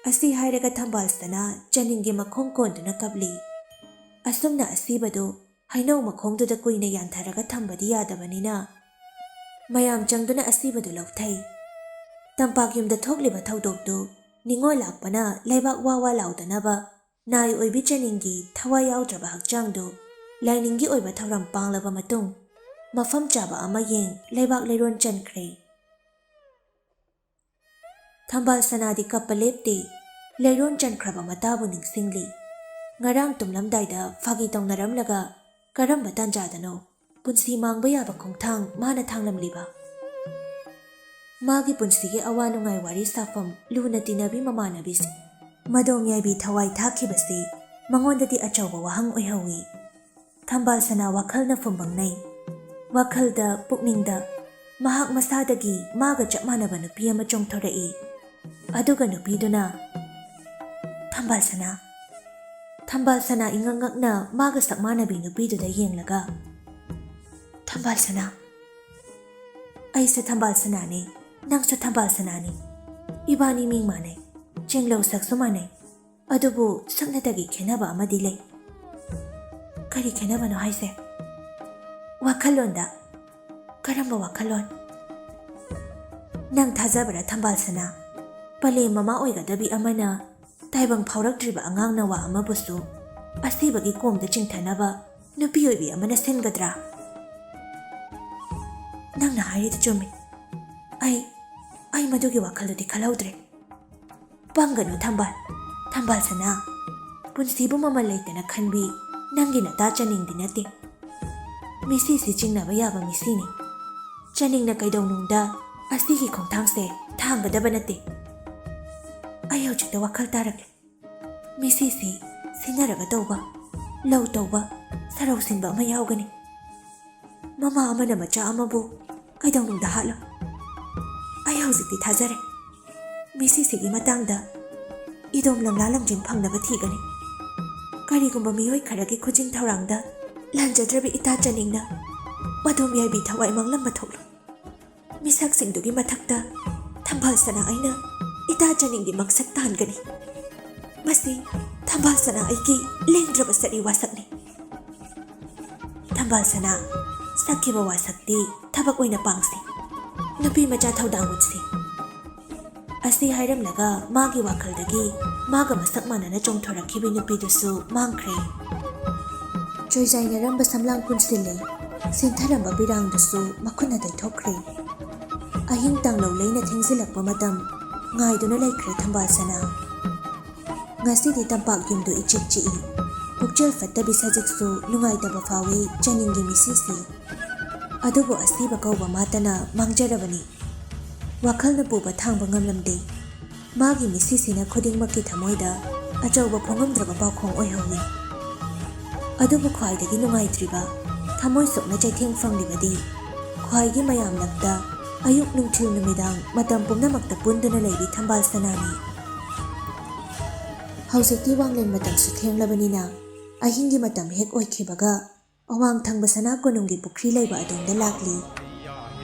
ꯑꯁꯤ ꯍꯥꯏꯔꯒ ꯊꯝꯕꯥꯜ ꯁꯅꯥ ꯆꯅꯤꯡꯒꯤ ꯃꯈꯣꯡ ꯀꯣꯟꯗꯨꯅ ꯀꯞꯂꯤ꯫ ꯑꯁꯨꯝꯅ ꯑꯁꯤꯕꯗꯨ ꯍꯩꯅꯧ ꯃꯈꯣꯡꯗꯨꯗ ꯀꯨꯏꯅ ꯌꯥꯟꯊꯔꯒ ꯊꯝꯕꯗꯤ ꯌꯥꯗꯕꯅꯤꯅ ꯃꯌꯥꯝ ꯆꯪꯗꯨꯅ ꯑꯁꯤꯕꯗꯨ ꯂꯧꯊꯩ꯫ ꯇꯝꯄꯥꯛ ꯌꯨꯝꯗ ꯊꯣꯛꯂꯤꯕ ꯊꯧꯗꯣꯛꯇꯨ ꯅꯤꯡꯉꯣꯜ ꯂꯥꯛꯄꯅ ꯂꯩꯕꯥꯛ ꯋꯥ ꯋꯥ ꯂꯥꯎꯗꯅꯕ ꯅꯥꯏ ꯑꯣꯏꯕꯤ ꯆꯅꯤꯡꯒꯤ ꯊꯋꯥꯏ ꯌꯥꯎꯗ꯭ꯔꯕ ꯍꯛꯆꯥꯡꯗꯨ ꯂꯥꯏꯅꯤꯡꯒꯤ ꯑꯣꯏꯕ ꯊꯧꯔꯝ ꯄꯥꯡꯂꯕ ꯃꯇꯨꯡ ꯃꯐꯝ ꯆꯥꯕ ꯑꯃ ꯌꯦꯡ ꯂꯩꯕꯥꯛ ꯂꯩꯔꯣꯟ ꯆꯟꯈ꯭ꯔꯦ꯫ ꯊꯝꯕꯥꯜ ꯁꯅꯥꯗꯤ ꯀꯞꯄ ꯂꯦꯞꯇꯦ꯫ ꯂꯩꯔꯣꯟ ꯆꯟꯈ꯭ꯔꯕ ꯃꯇꯥꯕꯨ ꯅꯤꯡꯁꯤꯡꯂꯤ꯫ ꯉꯔꯥꯡ ꯇꯨꯝꯂꯝꯗꯥꯏꯗ ꯐꯥꯒꯤ ꯇꯧꯅꯔꯝꯂꯒ ꯀꯔꯝꯕ ꯇꯥꯟꯖꯥꯗꯅꯣ ꯄꯨꯟꯁꯤ ꯃꯥꯡꯕ ꯌꯥꯕ ꯈꯣꯡꯊꯥꯡ ꯃꯥꯅ ꯊꯥꯡꯂꯝꯂꯤꯕ? ꯃꯥꯒꯤ ꯄꯨꯟꯁꯤꯒꯤ ꯑꯋꯥ ꯅꯨꯡꯉꯥꯏ ꯋꯥꯔꯤ ꯁꯥꯐꯝ ꯂꯨꯅ ꯇꯤꯟꯅꯕꯤ ꯃꯃꯥꯟꯅꯕꯤꯁꯤꯡ ꯃꯗꯣꯝ ꯌꯥꯏꯕꯤ ꯊꯋꯥꯏ ꯊꯥꯈꯤꯕꯁꯤ ꯃꯉꯣꯟꯗꯗꯤ ꯑꯆꯧꯕ ꯋꯥꯍꯪ ꯑꯣꯏꯍꯧꯏ꯫ ꯊꯝꯕꯥꯜ ꯁꯅꯥ ꯋꯥꯈꯜꯅ ꯐꯨꯝꯕꯪꯅꯩ꯫ ꯋꯥꯈꯜꯗ, ꯄꯨꯛꯅꯤꯡꯗ ꯃꯍꯥꯛ ꯃꯁꯥꯗꯒꯤ ꯃꯥꯒ ꯆꯞ ꯃꯥꯟꯅꯕ ꯅꯨꯄꯤ ꯑꯃ ꯆꯣꯡꯊꯣꯔꯛꯏ꯫ ꯑꯗꯨꯒ ꯅꯨꯄꯤꯗꯨꯅ, "ꯊꯝꯕꯥꯜ ꯁꯅꯥ꯫" ꯊꯝꯕꯥꯜ ꯁꯅꯥ ꯏꯉꯛ ꯉꯛꯅ ꯃꯥꯒ ꯁꯛ ꯃꯥꯟꯅꯕꯤ ꯅꯨꯄꯤꯗꯨꯗ ꯌꯦꯡꯂꯒ, "ꯊꯝꯕꯥꯜ ꯁꯅꯥ, ꯑꯩꯁꯨ ꯊꯝꯕꯥꯜ ꯁꯅꯥꯅꯤ, ꯅꯪꯁꯨ ꯊꯝꯕꯥꯜ ꯁꯅꯥꯅꯤ꯫ ꯏꯕꯥꯅꯤ ꯃꯤꯡ ꯃꯥꯟꯅꯩ, ꯆꯤꯡꯂꯧ ꯁꯛꯁꯨ ꯃꯥꯟꯅꯩ꯫ ꯑꯗꯨꯕꯨ ꯁꯨꯞꯅꯇꯒꯤ ꯈꯦꯠꯅꯕ ꯑꯃꯗꯤ ꯂꯩ꯫" "ꯀꯔꯤ ꯈꯦꯠꯅꯕꯅꯣ ꯍꯥꯏꯁꯦ?" "ꯋꯥꯈꯜꯂꯣꯟꯗ꯫ ꯀꯔꯝꯕ ꯋꯥꯈꯜꯂꯣꯟ? ꯅꯪ ꯊꯥꯖꯕ꯭ꯔꯥ, ꯊꯝꯕꯥꯜ ꯁꯅꯥ? ꯄꯂꯦꯝ ꯃꯃꯥ ꯑꯣꯏꯒꯗꯕꯤ ꯑꯃꯅ ꯇꯥꯏꯕꯪ ꯐꯥꯎꯔꯛꯇ꯭ꯔꯤꯕ ꯑꯉꯥꯡ ꯅꯋꯥ ꯑꯃꯕꯨꯁꯨ ꯑꯁꯤꯕꯒꯤ ꯀꯣꯝꯗ ꯆꯤꯡꯊꯅꯕ ꯅꯨꯄꯤ ꯑꯣꯏꯕꯤ ꯑꯃꯅ ꯁꯤꯟꯒꯗ꯭ꯔꯥ? ꯅꯪꯅ ꯍꯥꯏꯔꯤꯗꯨ ꯆꯨꯝꯃꯤ꯫ ꯑꯩ, ꯑꯩ ꯃꯗꯨꯒꯤ ꯋꯥꯈꯜꯗꯨꯗꯤ ꯈꯜꯍꯧꯗ꯭ꯔꯦ꯫ ꯄꯪꯒꯅꯨ ꯊꯝꯕꯥꯜ, ꯊꯝꯕꯥꯜ ꯁꯅꯥ꯫ ꯄꯨꯟꯁꯤꯕꯨ ꯃꯃꯜ ꯂꯩꯇꯅ ꯈꯟꯕꯤ ꯅꯪꯒꯤ ꯅꯇꯥ ꯆꯅꯤꯡꯗꯤ ꯅꯠꯇꯦ꯫ ꯃꯤꯁꯤꯁꯤ ꯆꯤꯡꯅꯕ ꯌꯥꯕ ꯃꯤꯁꯤꯅꯤ꯫ ꯆꯅꯤꯡꯅ ꯀꯩꯗꯧꯅꯨꯡꯗ ꯑꯁꯤꯒꯤ ꯈꯣꯡꯊꯥꯡꯁꯦ ꯊꯥꯡꯒꯗꯕ ꯅꯠꯇꯦ꯫ ꯑꯩ ꯍꯧꯖꯤꯛꯇ ꯋꯥꯈꯜ ꯇꯥꯔꯛꯂꯦ꯫ ꯃꯤꯁꯤꯁꯤ ꯁꯤꯟꯅꯔꯒ ꯇꯧꯕ, ꯂꯧ ꯇꯧꯕ, ꯁꯔꯧ ꯁꯤꯟꯕ ꯑꯃ ꯌꯥꯎꯒꯅꯤ꯫ ꯃꯃꯥ ꯑꯃꯅ ꯃꯆꯥ ꯑꯃꯕꯨ ꯀꯩꯗꯧꯅꯨꯡꯗ ꯍꯥꯠꯂꯣ꯫ ꯑꯩ ꯍꯧꯖꯤꯛꯇꯤ ꯊꯥꯖꯔꯦ꯫ ꯃꯤꯁꯤꯁꯤꯒꯤ ꯃꯇꯥꯡꯗ ꯏꯗꯣꯝ ꯂꯝꯂꯥ ꯂꯝꯖꯤꯡ ꯐꯪꯅꯕ ꯊꯤꯒꯅꯤ꯫ ꯀꯔꯤꯒꯨꯝꯕ ꯃꯤꯑꯣꯏ ꯈꯔꯒꯤ ꯈꯨꯖꯤꯡ ꯊꯧꯔꯥꯡꯗ ꯂꯥꯟꯖꯗ꯭ꯔꯕꯤ ꯏꯇꯥ ꯆꯅꯤꯡꯅ ꯃꯗꯣꯝ ꯌꯥꯏꯕꯤ ꯊꯋꯥꯏ ꯃꯥꯡꯂꯝꯕ ꯊꯣꯛꯂꯣ꯫ ꯃꯤꯁꯛꯁꯤꯡꯗꯨꯒꯤ ꯃꯊꯛꯇ ꯊꯝꯕꯥꯜ ꯁꯅꯥ ꯑꯩꯅ ꯏꯇꯥ ꯆꯅꯤꯡꯒꯤ ꯃꯪꯁꯛ ꯇꯥꯟꯒꯅꯤ꯫ ꯃꯁꯤ ꯊꯝꯕꯥꯜ ꯁꯅꯥ ꯑꯩꯒꯤ ꯂꯦꯡꯗ꯭ꯔꯕ ꯁꯛꯏ ꯋꯥꯁꯛꯅꯤ꯫ ꯊꯝꯕꯥꯜ ꯁꯅꯥ, ꯁꯛꯈꯤꯕ ꯋꯥꯁꯛꯇꯤ ꯊꯕꯛ ꯑꯣꯏꯅ ꯄꯥꯡꯁꯤ꯫ ꯅꯨꯄꯤ ꯃꯆꯥ ꯊꯧꯗꯥꯡ ꯎꯠꯁꯤ꯫ ꯑꯁꯤ ꯍꯥꯏꯔꯝꯂꯒ ꯃꯥꯒꯤ ꯋꯥꯈꯜꯗꯒꯤ ꯃꯥꯒ ꯃꯁꯛ ꯃꯥꯟꯅꯅ ꯆꯣꯡꯊꯣꯔꯛꯈꯤꯕ ꯅꯨꯄꯤꯗꯨꯁꯨ ꯃꯥꯡꯈ꯭ꯔꯦ꯫ ꯆꯣꯏꯖꯥꯏꯅꯔꯝꯕ ꯁꯝꯂꯥꯡ ꯄꯨꯟꯁꯤꯜꯂꯦ꯫ ꯁꯤꯟꯊꯔꯝꯕ ꯄꯤꯔꯥꯡꯗꯨꯁꯨ ꯃꯈꯨꯠꯅ ꯇꯩꯊꯣꯛꯈ꯭ꯔꯦ꯫ ꯑꯍꯤꯡ ꯇꯥꯡꯂꯧ ꯂꯩꯅ ꯊꯦꯡꯖꯤꯜꯂꯛꯄ ꯃꯇꯝ ꯉꯥꯏꯗꯨꯅ ꯂꯩꯈ꯭ꯔꯦ ꯊꯝꯕꯥꯜ ꯁꯅꯥ꯫ ꯉꯁꯤꯗꯤ ꯇꯝꯄꯥꯛ ꯌꯨꯝꯗꯨ ꯏꯆꯤꯛ ꯆꯤꯛꯏ꯫ ꯄꯨꯛꯆꯦꯜ ꯐꯠꯇꯕꯤ ꯁꯖꯤꯛꯁꯨ ꯅꯨꯡꯉꯥꯏꯇꯕ ꯐꯥꯎꯏ ꯆꯅꯤꯡꯒꯤ ꯃꯤꯁꯤꯁꯤ꯫ ꯑꯗꯨꯕꯨ ꯑꯁꯤꯕ ꯀꯧꯕ ꯃꯥꯇꯅ ꯃꯥꯡꯖꯔꯕꯅꯤ꯫ ꯋꯥꯈꯜꯅ ꯄꯨꯕ ꯊꯥꯡꯕ ꯉꯝꯂꯝꯗꯦ꯫ ꯃꯥꯒꯤ ꯃꯤꯁꯤꯁꯤꯅ ꯈꯨꯗꯤꯡꯃꯛꯀꯤ ꯊꯃꯣꯏꯗ ꯑꯆꯧꯕ ꯐꯣꯡꯉꯝꯗ꯭ꯔꯕ ꯄꯥꯎꯈꯣꯡ ꯑꯣꯏꯍꯧꯏ꯫ ꯑꯗꯨꯕꯨ ꯈ꯭ꯋꯥꯏꯗꯒꯤ ꯅꯨꯡꯉꯥꯏꯇ꯭ꯔꯤꯕ, ꯊꯃꯣꯏ ꯁꯣꯛꯅ ꯆꯩꯊꯦꯡ ꯐꯪꯂꯤꯕꯗꯤ ꯈ꯭ꯋꯥꯏꯒꯤ ꯃꯌꯥꯝꯂꯛꯇ ꯑꯌꯨꯛ ꯅꯨꯡꯊꯤꯜ ꯅꯨꯃꯤꯗꯥꯡ ꯃꯇꯝ ꯄꯨꯝꯅꯃꯛꯇ ꯄꯨꯟꯗꯨꯅ ꯂꯩꯕꯤ ꯊꯝꯕꯥꯜ ꯁꯅꯥꯅꯤ꯫ ꯍꯧꯖꯤꯛꯇꯤ ꯋꯥꯡꯂꯦꯟ ꯃꯇꯝꯁꯨ ꯊꯦꯡꯂꯕꯅꯤꯅ ꯑꯍꯤꯡꯒꯤ ꯃꯇꯝ ꯍꯦꯛ ꯑꯣꯏꯈꯤꯕꯒ ꯑꯋꯥꯡ ꯊꯪꯕ ꯁꯅꯥ ꯀꯣꯅꯨꯡꯒꯤ ꯄꯨꯈ꯭ꯔꯤ ꯂꯩꯕ ꯑꯗꯣꯝꯗ ꯂꯥꯛꯂꯤ꯫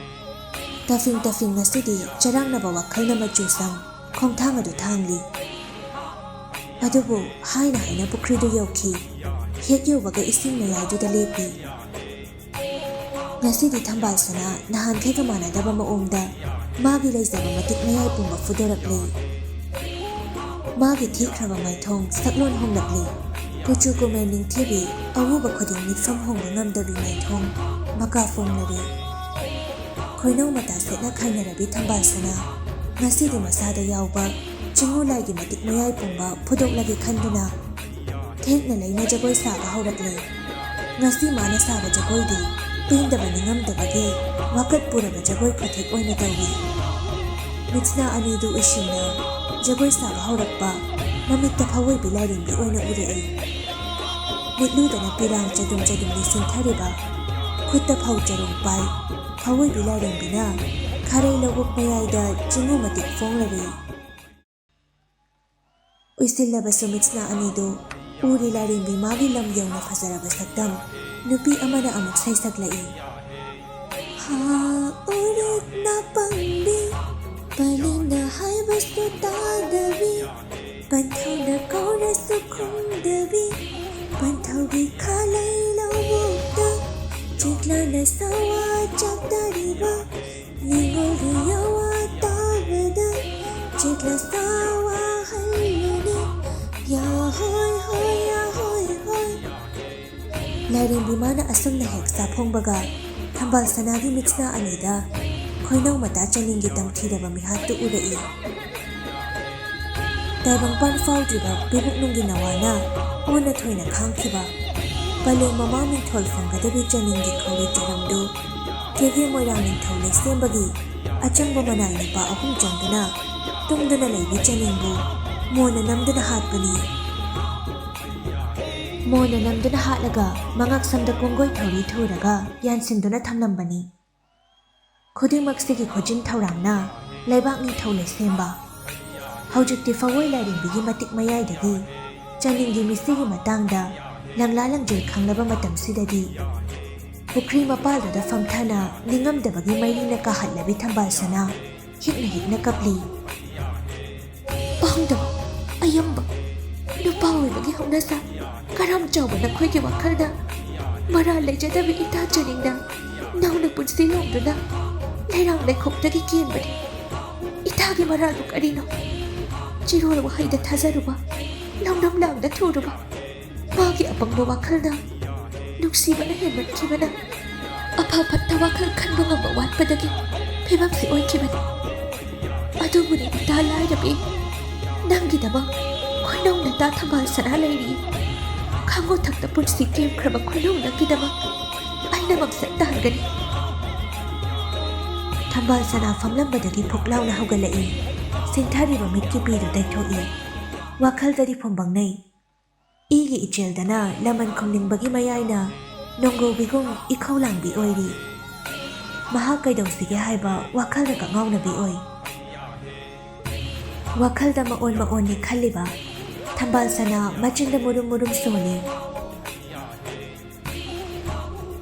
ꯇꯥꯐꯤꯡ ꯇꯥꯐꯤꯡ ꯉꯁꯤꯗꯤ ꯆꯔꯥꯡꯅꯕ ꯋꯥꯈꯜꯅ ꯃꯆꯨ ꯁꯪ ꯈꯣꯡꯊꯥꯡ ꯑꯗꯨ ꯊꯥꯡꯂꯤ꯫ ꯑꯗꯨꯕꯨ ꯍꯥꯏꯅ ꯍꯥꯏꯅ ꯄꯨꯈ꯭ꯔꯤꯗꯨ ꯌꯧꯈꯤ꯫ ꯍꯦꯛ ꯌꯧꯕꯒ ꯏꯁꯤꯡ ꯃꯌꯥꯏꯗꯨꯗ ꯂꯦꯞꯄꯤ꯫ ꯉꯁꯤꯗꯤ ꯊꯝꯕꯥꯜ ꯁꯅꯥ ꯅꯍꯥꯟꯈꯩꯒ ꯃꯥꯟꯅꯗꯕ ꯃꯑꯣꯡꯗ ꯃꯥꯒꯤ ꯂꯩꯖꯕ ꯃꯇꯤꯛ ꯃꯌꯥꯏ ꯄꯨꯝꯕ ꯐꯨꯗꯣꯔꯛꯂꯤ꯫ ꯃꯥꯒꯤ ꯊꯤꯈ꯭ꯔꯕ ꯃꯥꯏꯊꯣꯡ ꯁꯛꯂꯣꯟ ꯍꯣꯡꯂꯛꯂꯤ꯫ ꯀꯨꯆꯨ ꯀꯨꯃꯦꯟ ꯅꯤꯡꯊꯤꯕꯤ, ꯑꯎꯕ ꯈꯨꯗꯤꯡ ꯃꯤꯠꯐꯝ ꯍꯣꯡꯕ ꯉꯝꯗꯕꯤ ꯃꯥꯏꯊꯣꯡ ꯃꯀꯥ ꯐꯣꯡꯂꯔꯤ꯫ ꯈꯣꯏꯅꯧ ꯃꯇꯥ ꯁꯦꯠꯅ ꯈꯥꯏꯅꯔꯕꯤ ꯊꯝꯕꯥꯜ ꯁꯅꯥ ꯉꯁꯤꯗꯤ ꯃꯁꯥꯗ ꯌꯥꯎꯕ ꯆꯤꯡꯉꯨ ꯂꯥꯏꯒꯤ ꯃꯇꯤꯛ ꯃꯌꯥꯏ ꯄꯨꯝꯕ ꯐꯨꯗꯣꯛꯂꯒꯦ ꯈꯟꯗꯨꯅ ꯊꯦꯛꯅ ꯂꯩꯅ ꯖꯒꯣꯏ ꯁꯥꯕ ꯍꯧꯔꯛꯂꯦ꯫ ꯉꯁꯤ ꯃꯥꯅ ꯁꯥꯕ ꯖꯒꯣꯏꯗꯤ ꯄꯦꯟꯗꯕ ꯅꯤꯡꯉꯝꯗꯕꯒꯤ ꯋꯥꯀꯠ ꯄꯨꯔꯕ ꯖꯒꯣꯏ ꯈꯨꯊꯦꯛ ꯑꯣꯏꯅ ꯇꯧꯏ꯫ ꯃꯤꯠꯁꯅꯥ ꯑꯅꯤꯗꯨ ꯎꯏꯁꯤꯟꯅ ꯖꯒꯣꯏ ꯁꯥꯕ ꯍꯧꯔꯛꯄ ꯃꯃꯤꯠꯇ ꯐꯋꯣꯏꯕꯤ ꯂꯥꯏꯔꯦꯝꯕꯤ ꯑꯣꯏꯅ ꯎꯔꯛꯏ꯫ ꯃꯤꯠꯂꯨꯗꯅ ꯄꯤꯔꯥꯡ ꯆꯗꯨꯝ ꯆꯗꯨꯝ ꯂꯤꯁꯤꯟꯊꯔꯤꯕ ꯈꯨꯠꯇ ꯐꯧ ꯆꯔꯣꯡ ꯄꯥꯏ ꯐꯋꯣꯏꯕꯤ ꯂꯥꯏꯔꯦꯝꯕꯤꯅ ꯈꯥꯔꯩ ꯂꯧꯕꯨꯛ ꯃꯌꯥꯏꯗ ꯆꯤꯡꯉꯨ ꯃꯇꯤꯛ ꯐꯣꯡꯂꯔꯤ꯫ ꯎꯏꯁꯤꯜꯂꯕꯁꯨ ꯃꯤꯠꯁꯅꯥ ꯑꯅꯤꯗꯨ ꯎꯔꯤ ꯂꯥꯏꯔꯦꯝꯕꯤ ꯃꯥꯒꯤ ꯂꯝ ꯌꯧꯅ ꯐꯖꯔꯕ ꯁꯛꯇꯝ ꯅꯨꯄꯤ ꯑꯃꯅ ꯑꯃꯨꯛ ꯁꯩꯁꯛꯂꯛꯏ꯫ ꯍꯥ, ꯎꯔꯤꯠ ꯅꯥꯄꯪꯕꯤ, ꯄꯂꯦꯝꯅ ꯍꯥꯏꯕꯁꯨ ꯇꯥꯗꯕꯤ, ꯄꯟꯊꯧꯅ ꯀꯧꯔꯁꯨ ꯈꯨꯝꯗꯕꯤ, ꯄꯟꯊꯧꯒꯤ ꯈꯥꯂꯩ ꯂꯧꯕꯨꯛꯇ ꯆꯤꯛꯂꯥꯅ ꯁꯋꯥ ꯆꯥꯛꯇꯔꯤꯕ ꯅꯤꯉꯣꯜꯒꯤ ꯌꯥꯋꯥ ꯇꯥꯕꯗ ꯆꯤꯛꯂꯥ ꯁꯋꯥ ꯍꯜꯂꯅꯤ꯫ ꯌꯥ ꯍꯣꯏ ꯍꯣꯏ, ꯌꯥ ꯍꯣꯏ ꯍꯣꯏ꯫ ꯂꯥꯏꯔꯦꯝꯕꯤ ꯃꯥꯅ ꯑꯁꯨꯝꯅ ꯍꯦꯛ ꯆꯥꯐꯣꯡꯕꯒ ꯊꯝꯕꯥꯜ ꯁꯅꯥꯒꯤ ꯃꯤꯠꯁꯅꯥ ꯑꯅꯤꯗ ꯈꯣꯏꯅꯧ ꯃꯇꯥ ꯆꯅꯤꯡꯒꯤ ꯇꯝꯊꯤꯔꯕ ꯃꯤꯍꯥꯠꯇꯨ ꯎꯔꯛꯏ꯫ ꯇꯥꯏꯕꯪꯄꯥꯟ ꯐꯥꯎꯗ꯭ꯔꯤꯕ ꯄꯤꯕꯨꯛꯅꯨꯡꯒꯤ ꯅꯋꯥꯅ ꯑꯣꯟꯅ ꯊꯣꯏꯅ ꯈꯥꯡꯈꯤꯕ ꯄꯂꯦꯝ ꯃꯃꯥ ꯃꯤꯡꯊꯣꯜ ꯐꯪꯒꯗꯕꯤ ꯆꯅꯤꯡꯒꯤ ꯈꯧꯔꯤ ꯆꯔꯝꯗꯨ ꯀꯦꯒꯦ ꯃꯣꯏꯔꯥꯡ ꯅꯤꯡꯊꯧ ꯂꯩꯁꯦꯝꯕꯒꯤ ꯑꯆꯪꯕ ꯃꯅꯥꯏ ꯅꯨꯄꯥ ꯑꯍꯨꯝ ꯆꯪꯗꯨꯅ ꯇꯨꯝꯗꯨꯅ ꯂꯩꯕꯤ ꯆꯅꯤꯡꯕꯨ ꯃꯣꯟꯅ ꯅꯝꯗꯨꯅ ꯍꯥꯠꯄꯅꯤ꯫ ꯃꯣꯟꯅ ꯅꯝꯗꯨꯅ ꯍꯥꯠꯂꯒ ꯃꯉꯛꯁꯝꯗ ꯀꯣꯡꯒꯣꯏ ꯊꯧꯔꯤ ꯊꯨꯔꯒ ꯌꯥꯟꯁꯤꯟꯗꯨꯅ ꯊꯝꯂꯝꯕꯅꯤ꯫ ꯈꯨꯗꯤꯡꯃꯛꯁꯤꯒꯤ ꯈꯨꯖꯤꯟ ꯊꯧꯔꯥꯡꯅ ꯂꯩꯕꯥꯛ ꯅꯤꯡꯊꯧ ꯂꯩꯁꯦꯝꯕ꯫ ꯍꯧꯖꯤꯛꯇꯤ ꯐꯋꯣꯏ ꯂꯥꯏꯔꯦꯝꯕꯤꯒꯤ ꯃꯇꯤꯛ ꯃꯌꯥꯏꯗꯒꯤ ꯆꯅꯤꯡꯒꯤ ꯃꯤꯁꯤꯒꯤ ꯃꯇꯥꯡꯗ ꯂꯪꯂꯥ ꯂꯪꯖꯦꯜ ꯈꯪꯂꯕ ꯃꯇꯝꯁꯤꯗꯗꯤ ꯄꯨꯈ꯭ꯔꯤ ꯃꯄꯥꯜꯗꯨꯗ ꯐꯝꯊꯅ ꯅꯤꯡꯉꯝꯗꯕꯒꯤ ꯃꯩꯔꯤꯅ ꯀꯥꯍꯠꯂꯕꯤ ꯊꯝꯕꯥꯜ ꯁꯅꯥ ꯍꯤꯛꯅ ꯍꯤꯛꯅ ꯀꯞꯂꯤ꯫ ꯄꯥꯡꯗꯕ, ꯑꯌꯝꯕ, ꯅꯨꯄꯥ ꯑꯣꯏꯕꯒꯤ ꯍꯧꯅꯁꯥ, ꯀꯔꯥꯝ ꯆꯥꯎꯕ ꯅꯈꯣꯏꯒꯤ ꯋꯥꯈꯜꯗ ꯃꯔꯥꯜ ꯂꯩꯖꯗꯕꯤ ꯏꯇꯥ ꯆꯅꯤꯡꯅ ꯅꯧꯅ ꯄꯨꯟꯁꯤ ꯂꯣꯝꯗꯨꯅ ꯂꯩꯔꯥꯡ ꯂꯩꯈꯣꯛꯇꯒꯤ ꯀꯦꯟꯕꯅꯤ꯫ ꯏꯇꯥꯒꯤ ꯃꯔꯥꯜꯕꯨ ꯀꯔꯤꯅꯣ? ꯆꯤꯔꯣꯜ ꯋꯥꯍꯩꯗ ꯊꯥꯖꯔꯨꯕ, ꯂꯧꯅꯝ ꯂꯥꯡꯗ ꯊꯨꯔꯨꯕ, ꯃꯥꯒꯤ ꯑꯄꯪꯕ ꯋꯥꯈꯜꯅ ꯅꯨꯡꯁꯤꯕꯅ ꯍꯦꯟꯃꯟꯈꯤꯕꯅ ꯑꯐ ꯐꯠꯇ ꯋꯥꯈꯜ ꯈꯟꯕ ꯉꯝꯕ ꯋꯥꯠꯄꯗꯒꯤ ꯐꯤꯕꯝꯁꯤ ꯑꯣꯏꯈꯤꯕꯅꯤ꯫ ꯑꯗꯨꯕꯨꯅꯤ ꯏꯇꯥ ꯂꯥꯏꯔꯕꯤ, ꯅꯪꯒꯤꯗꯃꯛ ꯈꯣꯏꯅꯧ ꯅꯇꯥ ꯊꯝꯕꯥꯜ ꯁꯅꯥ ꯂꯩꯔꯤ꯫ ꯈꯥꯡꯉꯣ ꯊꯛꯇ ꯄꯨꯟꯁꯤ ꯀꯦꯝꯈ꯭ꯔꯕ ꯈꯣꯏꯅꯧ ꯅꯪꯒꯤꯗꯃꯛ ꯑꯩꯅ ꯃꯪꯁꯠ ꯇꯥꯟꯒꯅꯤ꯫ ꯊꯝꯕꯥꯜ ꯁꯅꯥ ꯐꯝꯂꯝꯕꯗꯒꯤ ꯐꯨꯛ ꯂꯥꯎꯅ ꯍꯧꯒꯠꯂꯛꯏ꯫ ꯁꯤꯡꯊꯥꯔꯤꯕ ꯃꯤꯠꯀꯤ ꯄꯤꯗꯨ ꯇꯩꯊꯣꯛꯏ꯫ ꯋꯥꯈꯜꯗꯗꯤ ꯐꯨꯝꯕꯪꯅꯩ꯫ ꯏꯒꯤ ꯏꯆꯦꯜꯗꯅ ꯂꯃꯟ ꯈꯨꯝꯅꯤꯡꯕꯒꯤ ꯃꯌꯥꯏꯅ ꯅꯣꯡꯒꯧꯕꯤꯒꯨꯝ ꯏꯈꯧ ꯂꯥꯡꯕꯤ ꯑꯣꯏꯔꯤ꯫ ꯃꯍꯥꯛ ꯀꯩꯗꯧꯁꯤꯒꯦ ꯍꯥꯏꯕ ꯋꯥꯈꯜꯅ ꯀꯛꯉꯥꯎꯅꯕꯤ ꯑꯣꯏ꯫ ꯋꯥꯈꯜꯗ ꯃꯑꯣꯟ ꯃꯑꯣꯟꯅꯤ ꯈꯜꯂꯤꯕ ꯊꯝꯕꯥꯜ ꯁꯅꯥ ꯃꯆꯤꯟꯗ ꯃꯨꯔꯨꯝ ꯃꯨꯔꯨꯝ ꯁꯣꯜꯂꯤ꯫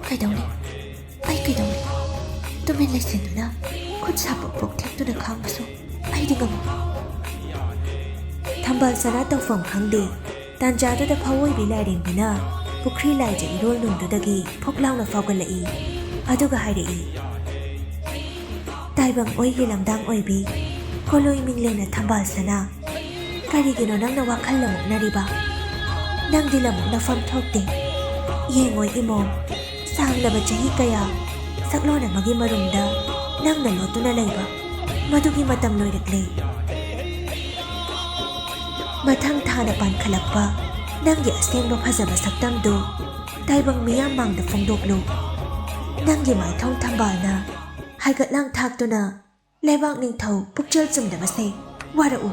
ꯀꯩꯗꯧꯅꯤ? ꯑꯩ ꯀꯩꯗꯧꯅꯤ? ꯇꯨꯃꯤꯟ ꯂꯩꯁꯤꯟꯗꯨꯅ ꯈꯨꯠ ꯁꯥ ꯄꯣꯛ ꯄꯣꯛ ꯊꯦꯛꯇꯨꯅ ꯈꯥꯡꯕꯁꯨ ꯑꯩꯗꯤ ꯉꯝꯃꯤ꯫ ꯊꯝꯕꯥꯜ ꯁꯅꯥ ꯇꯧꯐꯝ ꯈꯪꯗꯦ꯫ ꯇꯥꯟꯖꯥꯗꯨꯗ ꯐꯥꯑꯣꯏꯕꯤ ꯂꯥꯏꯔꯦꯝꯕꯤꯅ ꯄꯨꯈ꯭ꯔꯤ ꯂꯥꯏꯖ ꯏꯔꯣꯜ ꯅꯨꯡꯗꯨꯗꯒꯤ ꯐꯨꯛ ꯂꯥꯎꯅ ꯐꯥꯎꯒꯠꯂꯛꯏ꯫ ꯑꯗꯨꯒ ꯍꯥꯏꯔꯛꯏ, "ꯇꯥꯏꯕꯪ ꯑꯣꯏꯒꯤ ꯂꯝꯗꯥꯡ ꯑꯣꯏꯕꯤ, ꯀꯣꯂꯣꯏ ꯃꯤꯡꯂꯦꯟꯅ ꯊꯝꯕꯥꯜ ꯁꯅꯥ, ꯀꯔꯤꯒꯤꯅꯣ ꯅꯪꯅ ꯋꯥꯈꯜ ꯂꯃꯨꯛꯅꯔꯤꯕ? ꯅꯪꯗꯤ ꯂꯃꯨꯛꯅꯐꯝ ꯊꯣꯛꯇꯦ꯫ ꯌꯦꯡꯉꯣ ꯏꯃꯣ, ꯁꯥꯡꯂꯕ ꯆꯍꯤ ꯀꯌꯥ ꯁꯛꯂꯣꯟ ꯑꯃꯒꯤ ꯃꯔꯨꯝꯗ ꯅꯪꯅ ꯂꯣꯠꯇꯨꯅ ꯂꯩꯕ, ꯃꯗꯨꯒꯤ ꯃꯇꯝ ꯂꯣꯏꯔꯛꯂꯦ꯫ ꯃꯊꯪ ꯊꯥꯅ ꯄꯥꯟꯈꯠꯂꯛꯄ ꯅꯪꯒꯤ ꯑꯁꯦꯡꯕ ꯐꯖꯕ ꯁꯛꯇꯝꯗꯨ ꯇꯥꯏꯕꯪ ꯃꯤꯌꯥꯝ ꯃꯥꯡꯗ ꯐꯣꯡꯗꯣꯛꯂꯨ꯫ ꯅꯪꯒꯤ ꯃꯥꯏꯊꯣꯡ ꯊꯝꯕꯥꯜꯅ ꯍꯥꯏꯒꯠꯂꯥꯡ ꯊꯥꯛꯇꯨꯅ ꯂꯩꯕꯥꯛ ꯅꯤꯡꯊꯧ ꯄꯨꯛꯆꯦꯜ ꯆꯨꯝꯗꯕꯁꯦ ꯋꯥꯔꯛꯎ꯫"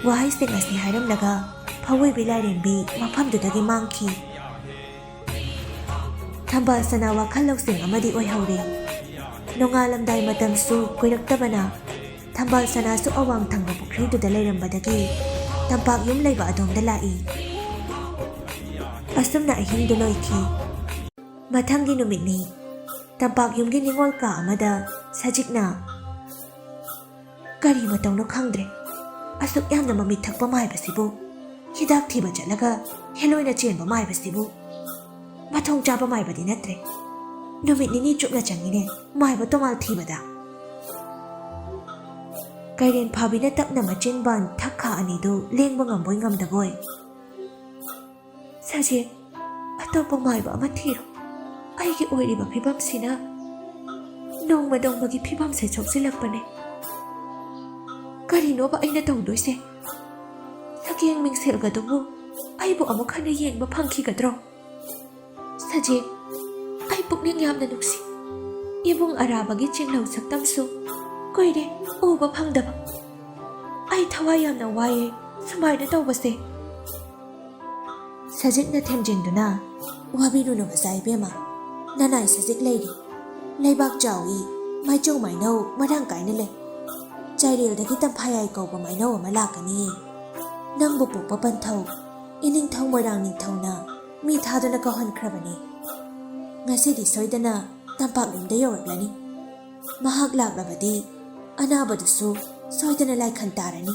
ꯋꯥꯍꯩꯁꯤꯡ ꯑꯁꯤ ꯍꯥꯏꯔꯝꯂꯒ ꯐꯥꯑꯣꯏꯕꯤ ꯂꯥꯏꯔꯦꯝꯕꯤ ꯃꯐꯝꯗꯨꯗꯒꯤ ꯃꯥꯡꯈꯤ꯫ ꯊꯝꯕꯥꯜ ꯁꯅꯥ ꯋꯥꯈꯜ ꯂꯧꯁꯤꯡ ꯑꯃꯗꯤ ꯑꯣꯏꯍꯧꯔꯦ꯫ ꯅꯣꯡꯉꯥꯜꯂꯝꯗꯥꯏ ꯃꯇꯝꯁꯨ ꯀꯨꯏꯔꯛꯇꯕꯅ ꯊꯝꯕꯥꯜ ꯁꯅꯥꯁꯨ ꯑꯋꯥꯡ ꯊꯪꯕ ꯄꯨꯈ꯭ꯔꯤꯗꯨꯗ ꯂꯩꯔꯝꯕꯗꯒꯤ ꯇꯝꯄꯥꯛ ꯌꯨꯝ ꯂꯩꯕ ꯑꯗꯣꯝꯗ ꯂꯥꯛꯏ꯫ ꯑꯁꯨꯝꯅ ꯑꯍꯤꯡꯗꯨ ꯂꯣꯏꯈꯤ꯫ ꯃꯊꯪꯒꯤ ꯅꯨꯃꯤꯠꯅꯤ꯫ ꯇꯝꯄꯥꯛ ꯌꯨꯝꯒꯤ ꯅꯤꯉꯣꯜ ꯀꯥ ꯑꯃꯗ ꯁꯖꯤꯛꯅ, "ꯀꯔꯤ ꯃꯇꯧꯅꯣ ꯈꯪꯗ꯭ꯔꯦ꯫ ꯑꯁꯨꯛ ꯌꯥꯝꯅ ꯃꯃꯤꯠ ꯊꯛꯄ ꯃꯥꯏꯕꯁꯤꯕꯨ, ꯍꯤꯗꯥꯛ ꯊꯤꯕ ꯆꯠꯂꯒ ꯍꯦꯂꯣꯏꯅ ꯆꯦꯟꯕ ꯃꯥꯏꯕꯁꯤꯕꯨ, ꯃꯊꯣꯡ ꯆꯥꯕ ꯃꯥꯏꯕꯗꯤ ꯅꯠꯇ꯭ꯔꯦ꯫ ꯅꯨꯃꯤꯠ ꯅꯤꯅꯤ ꯆꯨꯞꯅ ꯆꯪꯉꯤꯅꯦ ꯃꯥꯏꯕ ꯇꯣꯉꯥꯜ ꯊꯤꯕꯗ꯫ ꯀꯩꯔꯦꯟ ꯐꯥꯕꯤꯅ ꯇꯞꯅ ꯃꯆꯤꯟꯕꯥꯟ ꯊꯛꯈꯥ ꯑꯅꯤꯗꯨ ꯂꯦꯡꯕ ꯉꯝꯕꯣꯏ ꯉꯝꯗꯕꯣꯏ꯫ "ꯁꯖꯦ, ꯑꯇꯣꯞꯄ ꯃꯥꯏꯕ ꯑꯃ ꯊꯤꯔꯣ꯫ ꯑꯩꯒꯤ ꯑꯣꯏꯔꯤꯕ ꯐꯤꯕꯝꯁꯤꯅ ꯅꯣꯡꯃ ꯅꯣꯡꯃꯒꯤ ꯐꯤꯕꯝꯁꯦ ꯁꯣꯛꯆꯤꯜꯂꯛꯄꯅꯦ꯫ ꯀꯔꯤꯅꯣꯕ ꯑꯩꯅ ꯇꯧꯗꯣꯏꯁꯦ? ꯁꯛꯌꯦꯡ ꯃꯤꯡꯁꯦꯜꯒꯗꯨꯕꯨ ꯑꯩꯕꯨ ꯑꯃꯨꯛ ꯍꯟꯅ ꯌꯦꯡꯕ ꯐꯪꯈꯤꯒꯗ꯭ꯔꯣ? ꯁꯖꯦ, ꯑꯩ ꯄꯨꯛꯅꯤꯡ ꯌꯥꯝꯅ ꯅꯨꯡꯁꯤ꯫ ꯏꯕꯨꯡ ꯑꯔꯥꯕꯒꯤ ꯆꯤꯡꯂꯧ ꯁꯛꯇꯝꯁꯨ ꯀꯨꯏꯔꯦ ꯎꯕ ꯐꯪꯗꯕ꯫ ꯑꯩ ꯊꯋꯥꯏ ꯌꯥꯝꯅ ꯋꯥꯏꯌꯦ ꯁꯨꯃꯥꯏꯅ ꯇꯧꯕꯁꯦ꯫" ꯁꯖꯤꯛꯅ ꯊꯦꯝꯖꯤꯟꯗꯨꯅ, "ꯋꯥꯕꯤꯔꯨꯅꯨ ꯃꯆꯥ ꯏꯕꯦꯝꯃ, ꯅꯅꯥꯏ ꯁꯖꯤꯛ ꯂꯩꯔꯤ꯫ ꯂꯩꯕꯥꯛ ꯆꯥꯎꯏ, ꯃꯥꯏꯆꯧ ꯃꯥꯏꯅꯧ ꯃꯔꯥꯡ ꯀꯥꯏꯅ ꯂꯩ꯫ ꯆꯥꯏꯔꯦꯜꯗꯒꯤ ꯇꯝꯐꯥꯌꯥꯏ ꯀꯧꯕ ꯃꯥꯏꯅꯧ ꯑꯃ ꯂꯥꯛꯀꯅꯤ꯫ ꯅꯪꯕꯨ ꯄꯣꯛꯄ ꯄꯟꯊꯧ ꯏꯅꯤꯡꯊꯧ ꯃꯣꯏꯔꯥꯡ ꯅꯤꯡꯊꯧꯅ ꯃꯤ ꯊꯥꯗꯨꯅ ꯀꯧꯍꯟꯈ꯭ꯔꯕꯅꯤ꯫ ꯉꯁꯤꯗꯤ ꯁꯣꯏꯗꯅ ꯇꯝꯄꯥꯛꯂꯣꯝꯗ ꯌꯧꯔꯛꯂꯅꯤ꯫ ꯃꯍꯥꯛ ꯂꯥꯛꯂꯕꯗꯤ ꯑꯅꯥꯕꯗꯨꯁꯨ ꯁꯣꯏꯗꯅ ꯂꯥꯏꯈꯟ ꯇꯥꯔꯅꯤ꯫